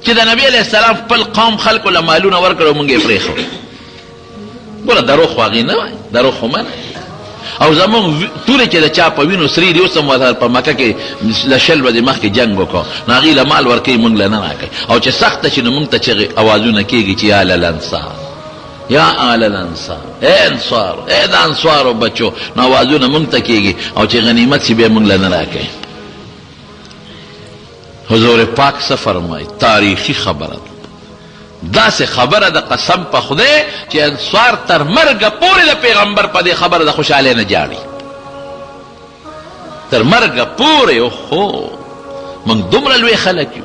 چې د نبی علیه السلام خپل قوم خلکو له مالونه ورکړل او مونږ یې پرېښودل. ګوره دروغ خو هغې نه وایي، دروغ خو منه. او زمونږ تورې چې د چا په وینو سرې دي، اوس هم ورسره په مکه کې له 20 ورځې مخکې جنګ وکړو، نو هغوی له مال ورکوي مونږ له نه راکوي، او چې سخته شي نو مونږ ته چغې اوازونه کېږي چې یا للانصار، یا آل الانصار، ای انصار، ای د انصارو بچو، نو اوازونه مونږ ته کېږي، او چې غنیمت شي بیا مونږ له نه راکوي. حضور پاک څه فرمایي؟ تاریخي خبره ده، داسې خبره ده قسم په خدای چې انصار تر مرګه پورې د پیغمبر په دې خبره د خوشحالۍ نه جاړي، تر مرګه پورې. اوهو، موږ دومره لوی خلک یو،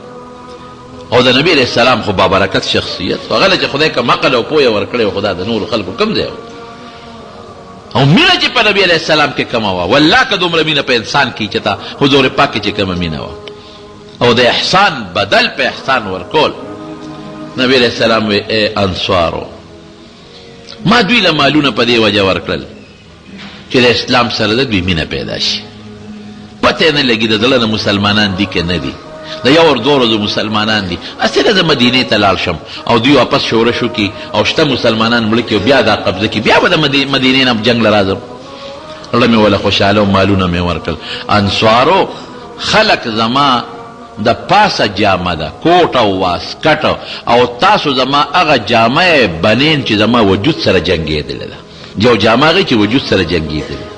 او د نبی علیه السلام خو بابرکت شخصیت، هغه له چې خدای کوم عقل او پوهه ورکړی، خدا د نورو خلکو کم ځای او مینه چې په نبی علیه السلام کې کومه وه، والله که دومره مینه په انسان کې چې تا حضور پاک کې چې کومه مینه وه، او د احسان بدل په احسان ورکول. نبی علیه السلام وی ای انصارو، ما دوی له مالونه په دې وجه ورکړل چې د اسلام سره د دوی مینه پیدا شي، پته نه لګي د زړه نه مسلمانان دي که نه دي، د یو ور دوه ورځو مسلمانان دي، هسې نه زه مدینې ته لاړ شم او دوی واپس شورش وکړي او شته مسلمانان مړه کړي او بیا دا قبضه کړي، بیا به د مدینې نه جنګ له راځم. زړه مې وله خوشحاله او مالونه مې ورکړل. انصارو خلک زما د پاسه جامه ده، کوټ او واسکټ، او تاسو زما هغه جامه یې بنین چې زما وجود سره جنګېدلې ده. یو جامه هغه چې وجود سره جنګېدلې،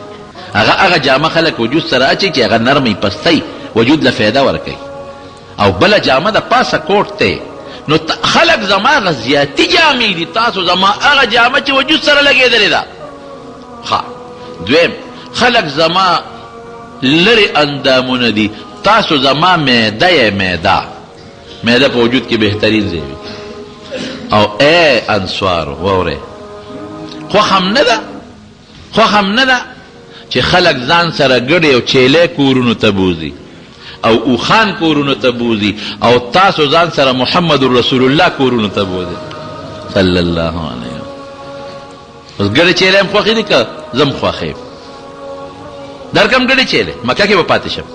هغه هغه جامه خلک وجود سره اچي چې هغه نرمه وي، پسته وي، وجود له فایده ورکوي، او بله جامه د پاسه کوټ دی، نو خلک زما هغه زیاتي جامې دي، تاسو زما هغه جامه چې وجود سره لګېدلې ده. ښه، دویم، خلک زما لرې اندامونه دي، تاسو زما معده یې، معده، معده په وجود کې بهترین ځای وي. او ای انصارو واورئ، خوښه هم نه ده خوښه هم نه ده چې خلک ځان سره ګډې او چیلې کورونو ته بوځي او اوښان کورونو ته بوځي او تاسو ځان سره محمد رسول الله کورونو ته بوځي صلی الله علیه. اوس ګډې چیلې هم خوښې دي که زه هم خوښ یم؟ درکم ګډې چیلې، مکه کې به پاتې شم.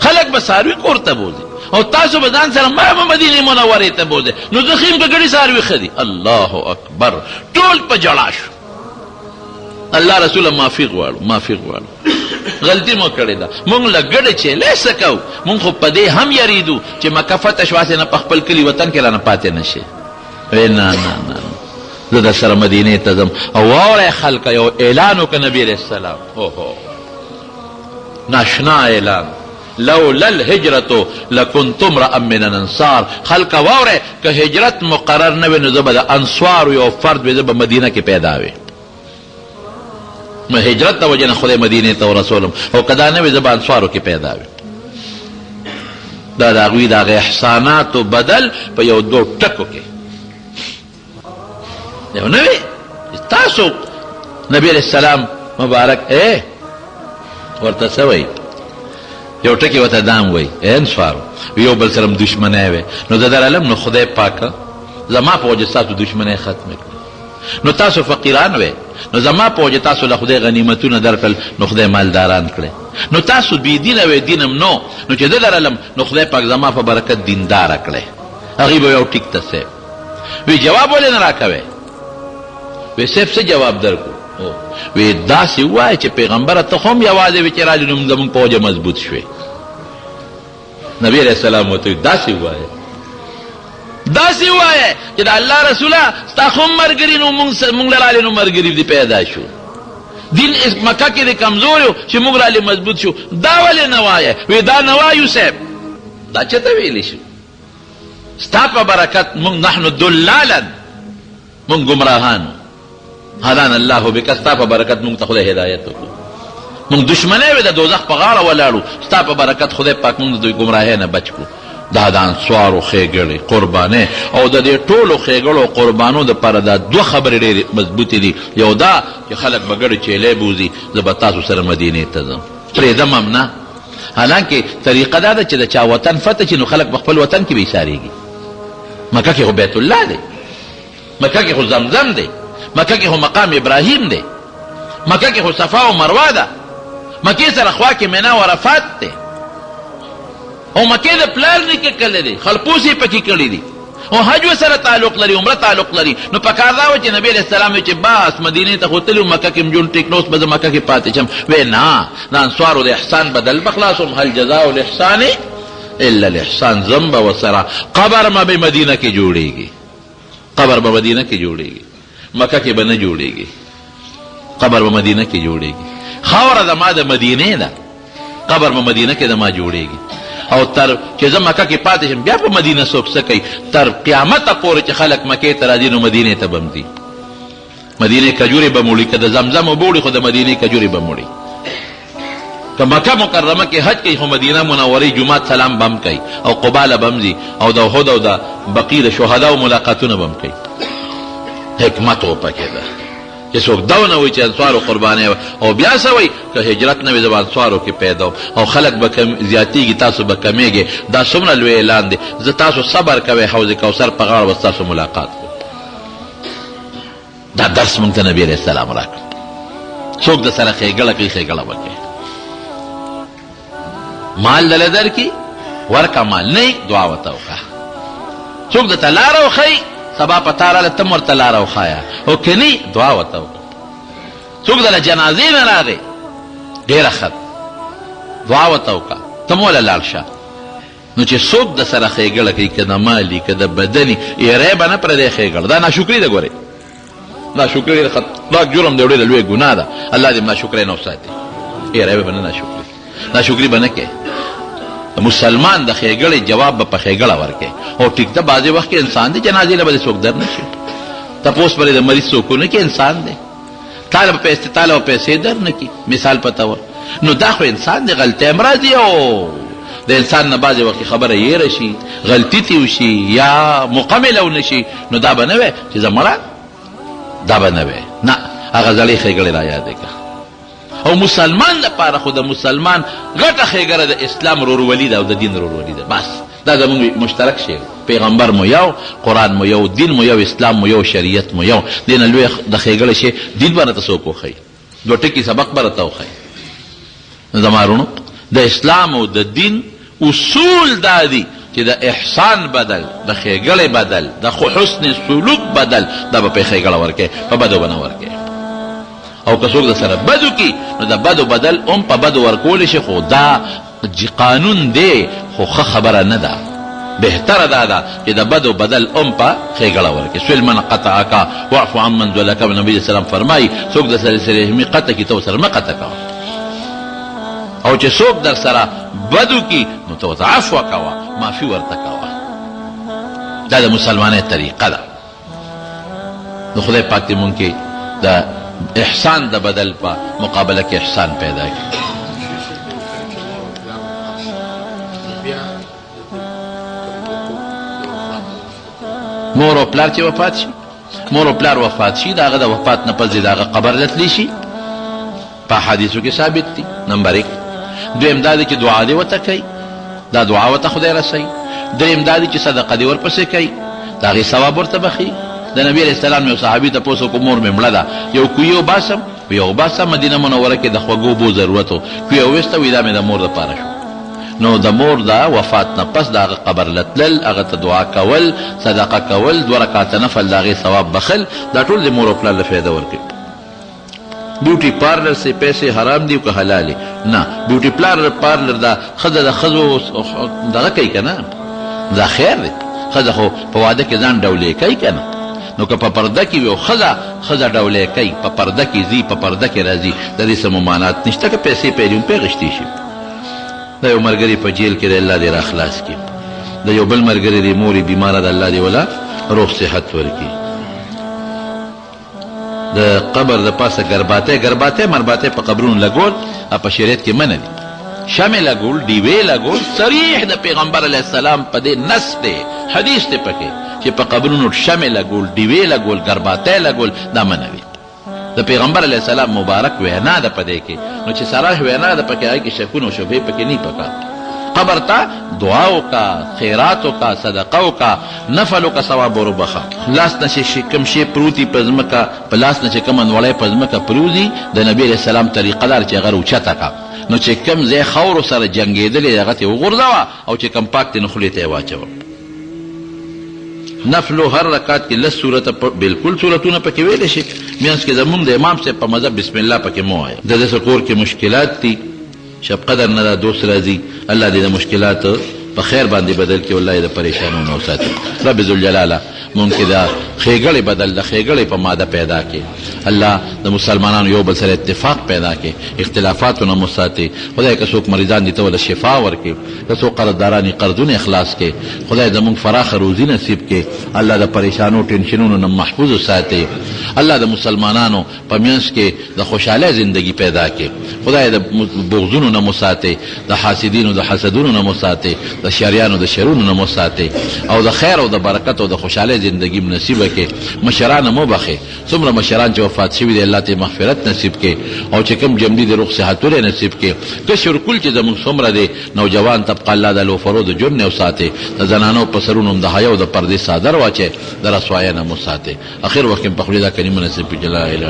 خلک به څاروي کور ته بوځي او تاسو به ځان سره ما به مدینې منورې ته بوځئ، نو زه ښه یم که ګډې څاروي ښه دي؟ الله اکبر، ټول په ژړا شو. الله رسوله معافي غواړو، معافي غواړو، غلطي مو کړې ده. مونږ له ګډې چیلې څه کوو؟ مونږ خو په دې هم یریدو چې مکه فتح شوه، هسې نه په خپل کلي وطن کې رانه پاتې نه شي. وی نه نه نه، زه در سره مدینې ته ځم. او واورئ خلکه، یو اعلان وکړ نبي علیه السلام، اوهو ناشنا اعلان، لولا الهجرة لکنت امرأ من الانصار. خلکه واورئ، که هجرت مقرر نه وی نو زه به د انصارو یو فرد وی، زه به مدینه کې پیدا وی. نو هجرت د وجې نه خدای مدینې ته ورسولم، او که دا نه وی زه به انصارو کې پیدا وی. دا د هغوی د هغه احساناتو بدل په یو دوو ټکو کې یو نه وي. تاسو نبی علیه السلام مبارک ای ورته څه وایي؟ یو ټکی ورته دام وایي، ای انصارو یو بل سره دښمنی وي، نو زه درالم، نو خدای پاک زما په وجه ستاسو دښمنی ختمه کړي. نو تاسو فقیران وئ، نو زما په وجه تاسو له خدای غنیمتونه درکړل، نو خدای مالداران کړئ. نو تاسو بې دینه وئ، دین هم نو، نو چې زه درلم نو خدای پاک زما په برکت دینداره کړئ. هغوی به وایي ټیک ته صاحب. وی جواب ولې نه راکوې؟ وی صاحب څه جواب درکو؟ وی داسې ووایه چې پیغمبره ته خو هم یوازې وې چې رالې، نو زموږ په وجه مضبوط شوې. نبی علیه السلام ورته داسې ووایه، داسې ووایه چې د الله رسوله ستا خو هم ملګري، نو مونږ له رالې نو ملګري دې پیدا شو. دین مکه کې دې کمزور یو چې مونږ رالې مضبوط شو، دا ولې نه وایه؟ وی دا نه وایو صاحب، دا چېرته ویلی شو؟ ستا په برکت مونږ نحن دلالا، مونږ ګمراهانو، هدانا الله بک، ستا په برکت مونږ ته خدای هدایت وکړو. مونږ دشمنی وې د دوزخ په غاړه ولاړو، ستا په برکت خدای پاک مونږ د ګمراهۍ نه بچ کړو. دا د انصارو ښېګړې قربانۍ، او د دې ټولو ښېګړو قربانو دپاره دا دوه خبرې ډېرې مضبوطې دي. یو دا چې خلک به ګډې چیلې بوځي، زه به تاسو سره مدینې ته ځم، پرېږدم هم نه. حالانکه طریقه دا ده چې د چا وطن فتح شي نو خلک په خپل وطن کې به ایسارېږي. مکه کې خو بیت الله دی، مکه کې خو زمزم دی، مکه کې خو مقام ابراهیم دی، مکه کې خو صفا او مروه ده، مکې سره خوا کې مینا او عرفات دی، او مکې د پلار نیکه کلی دی، خلپوس یې پکې کړي دي، او حج ورسره تعلق لري، عمره تعلق لري. نو پکار دا وه چې نبی علیه السلام وایي چې بس مدینې ته خو تللی وم، مکه کې مې ژوند ټیک نه، اوس به زه مکه کې پاتې شم. وایي نه، د انصارو د احسان بدل به خلاصوم، هل جزاء الاحسان الا الاحسان، ځم به ورسره، قبر ما به مدینه کې جوړېږي، قبر به مدینه کې جوړېږي، مکه کې به نه جوړېږي، قبر به مدینه کې جوړېږي، خاوره زما د مدینې ده، قبر به مدینه کې زما جوړېږي، او تر چې زه مکه کې پاتې شم بیا په مدینه څوک څه کوي؟ تر قیامته پورې چې خلک مکې ته راځي نو مدینې ته به هم ځي، مدینې کجورې به موړي، که د زمزم اوبه وړي خو د مدینې کجورې به موړي، که مکه مکرمه کې حج کوي خو مدینه منورې جومات سلام به هم کوي، او قبا له به هم ځي، او د احد او د بقیع د شهداو ملاقاتونه به هم کوي. حکمت و پکې ده چې څوک دا ونه وایي چې انصارو قربانۍ وه، او بیا څه وایي که هجرت نه وي زه به انصارو کې پیدا وم، او خلک به کم زیاتېږي تاسو به کمېږئ. دا څومره لوی اعلان دی. زه تاسو صبر کوئ، حوض کوثر په غاړه به ستاسو ملاقات کوم. دا درس مونږ ته نبی علیه السلام راکړ. څوک د سره ښېګړه کوي ښېګړه به کوي، مال دله درکړي ورکه، مال نه دعا ورته وکړه. څوک درته لاره وښیي سبا په تا راله ته هم ورته لاره وښایه، او که نه دعا ورته وکړه. څوک دله جنازې نه راغی ډېره ښه ده، دعا ورته وکړه، ته هم وله لاړ شه. نو چې څوک د سره ښېګړه کوي که د مالي که د بدني، ایری به نه پردی ښېګړه، دا ناشکري ده. ګورئ ناشکري ډېر خطرناک جرم دی، ډېره لویه ګناه ده، الله دې ناشکرۍ نه وساتي. ایری به نه ناشکري، ناشکري به نه کوي. مسلمان د ښېګړې جواب به په ښېګړه ورکوي. او ټیک ده بعضې وخت کې انسان دی، جنازې له به دې څوک در نه شي، تپوس به د مریض څوک ونه کړي، انسان دی، تا له به پیسې، تا له به پیسې در نه کړي مثال په طور. نو دا خو انسان دی، غلطۍ هم راځي، او د انسان نه بعضې وخت خبره هېره شي، غلطي ترې وشي، یا موقع میلاو نه شي، نو دا به نه وی چې زه مړه، دا به نه وی. نه، هغه زړې ښېګړې را یادې که. او مسلمان لپاره خو د مسلمان غټه ښېګړه د اسلام ورورولي ده او د دین ورورولي ده. بس دا زموږ مشترک شی دی. پیغمبر مو یو، قرآن مو یو، دین مو یو، اسلام مو یو، شریعت مو یو. دې نه لوی د ښېګړې شی دین به راته څوک وښيي؟ دوه ټکي سبق به راته وښيي؟ نو زما وروڼو د اسلام او د دین اصول دا دي چې د احسان بدل، د ښېګړې بدل، د حسن سلوک بدل دا به په ښېګړه ورکوې، په بدو به نه ورکوې. او که څوک درسره بد وکړي نو د بدو بدل هم په بدو ورکول شي، خو دا قانون دی خو ښه خبره نه ده. بهتره دا ده چې د بدو بدل هم په ښېګړه ورکړي. صل من قطعک واعف عمن ظلک، نبي علیه السلام فرمایي څوک درسره صله رحمي قطع کړي ته ورسره مه قطع کوه، او چې څوک درسره بد وکړي نو ته ورته عفوه کوه، معافي ورته کوه. دا د مسلمانۍ طریقه ده. نو خدای پاک دې مونږ کې د احسان د بدل په مقابله کې احسان پیدا کړي. مور او پلار چې وفات شي، مور او پلار وفات شي، د هغه د وفات نه پس دې د هغه قبر له تللی شي، په احادیثو کې ثابت دي. نمبر 1. دویم دا دی چې دعا دې ورته کوي، دا دعا ورته خدای رسوي. دریم دا دی چې صدقه دې ورپسې کوي، د هغې ثواب ورته بخښي. د نبي علیه السلام یو صحابي تپوس وکړو، مور مې مړه ده، یو کوی وباسم؟ وی وباسه. مدینه منوره کې د خوږو اوبو ضرورت و، کوی وویسته، وی دا مې د مور دپاره شو. نو د مور د وفات نه پس د هغه قبر له تلل، هغه ته دعا کول، صدقه کول، 2 رکعته نفل د هغې ثواب بخښل، دا ټول د مور او پلار له فایده ورکوي. بیوټي پارلر سه پیسې حرام دي او که حلال؟ نه، بیوټي پلارلر پارلر دا ښځه د ښځو دغه کوي که نه، دا خیر دی. ښځه خو په واده کې ځان ډولې کوي که نه، نو که په پرده کې وي او ښځه ښځه ډولې کوي، په پرده کې ځي په پرده کې راځي، د دې څه ممانعت نشته. که پیسې پیلي هم پرې غشتی شي. د یو ملګري په جیل کې دی، الله دې راخلاص کړي. د یو بل ملګري دی مور یې بیماره ده، الله دې ولا روغ صحت ورکړي. د قبر د پاسه ګرباتی ګرباتی مرباتی په قبرونو لګول په شریعت کې منع دي. شمع لګول، ډیوې لګول صریح د پیغمبر علیه السلام په دې نص دی، حدیث دی پکې چې په قبرونو شمع لګول، ډیوې لګول، ګرباتی لګول دا منع دي. د پیغمبر علیه السلام مبارک وینا ده په دې کې، نو چې صریح وینا ده پکې، هغې کې شکونه او شبهې پکې نه پکار. قبر ته دعا وکړه، خیرات وکړه، صدقه وکړه، نفل وکړه، ثواب وروبخښه. لاس نه چې کوم شی پروت وي په ځمکه، په لاس نه چې کومه نوړی په ځمکه پروځي، د نبي علیه السلام طریقه دا ده چې هغه راوچته کړه، نو چې کوم ځای خاورو سره جنګېدلی هغه ترې وغورځوه او چې کوم پاک دی نو خولې ته یې واچوه. نفلو هر رکعت کې 10 سورته بالکل سورتونه پکې ویلی شي، مینځ کې زمونږ د امام صاحب په مذهب بسم الله پکې مه وایه. د ده کور کې مشکلات دي، شب قدر نه دا دوست راځي، الله دې د مشکلات په خیر باندې بدل کړي، والله یې د پریشانو نه وساتي. رب ذوالجلاله مونږ کې د ښېګړې بدل د ښېګړې په ماده پیدا کړي. الله د مسلمانانو یو بل سره اتفاق پیدا کړي، اختلافاتو نه مو ساتي. خدای که څوک مریضان دي ته ورله شفا ورکړي، که څوک قرضداران دي قرضونه یې خلاص کړي. خدای زمونږ فراخه روزي نصیب کړي. الله د پریشانو ټینشنونو نه محفوظ وساتي. الله د مسلمانانو په مینځ کې د خوشحالۍ زندګي پیدا کړي. خدای د بغضونو نه مو ساتي، د حاسدینو د حسدونو نه مو ساتي، د شریانو د شرونو نه مو ساتي او د خیر او د برکت او د خوشحالۍ زندګي مو نصیب کړي. مشران مو وبخښي، څومره مشران چې وفات شوي دي الله ته مغفرت نصیب کړي او چې کوم ژوندي دي روغ صحتونه نصیب کړي. کشر کل چې زموږ څومره دی نوجوان طبقه الله د لوفرو د ژوند نه وساتي، د زنانو په سرونو هم د حیا او د پردې څادر واچوي، د رسوایۍ نه مو ساتي. اخر وخت کې په خولې دا کلمه نصیب کړي چې لا اله.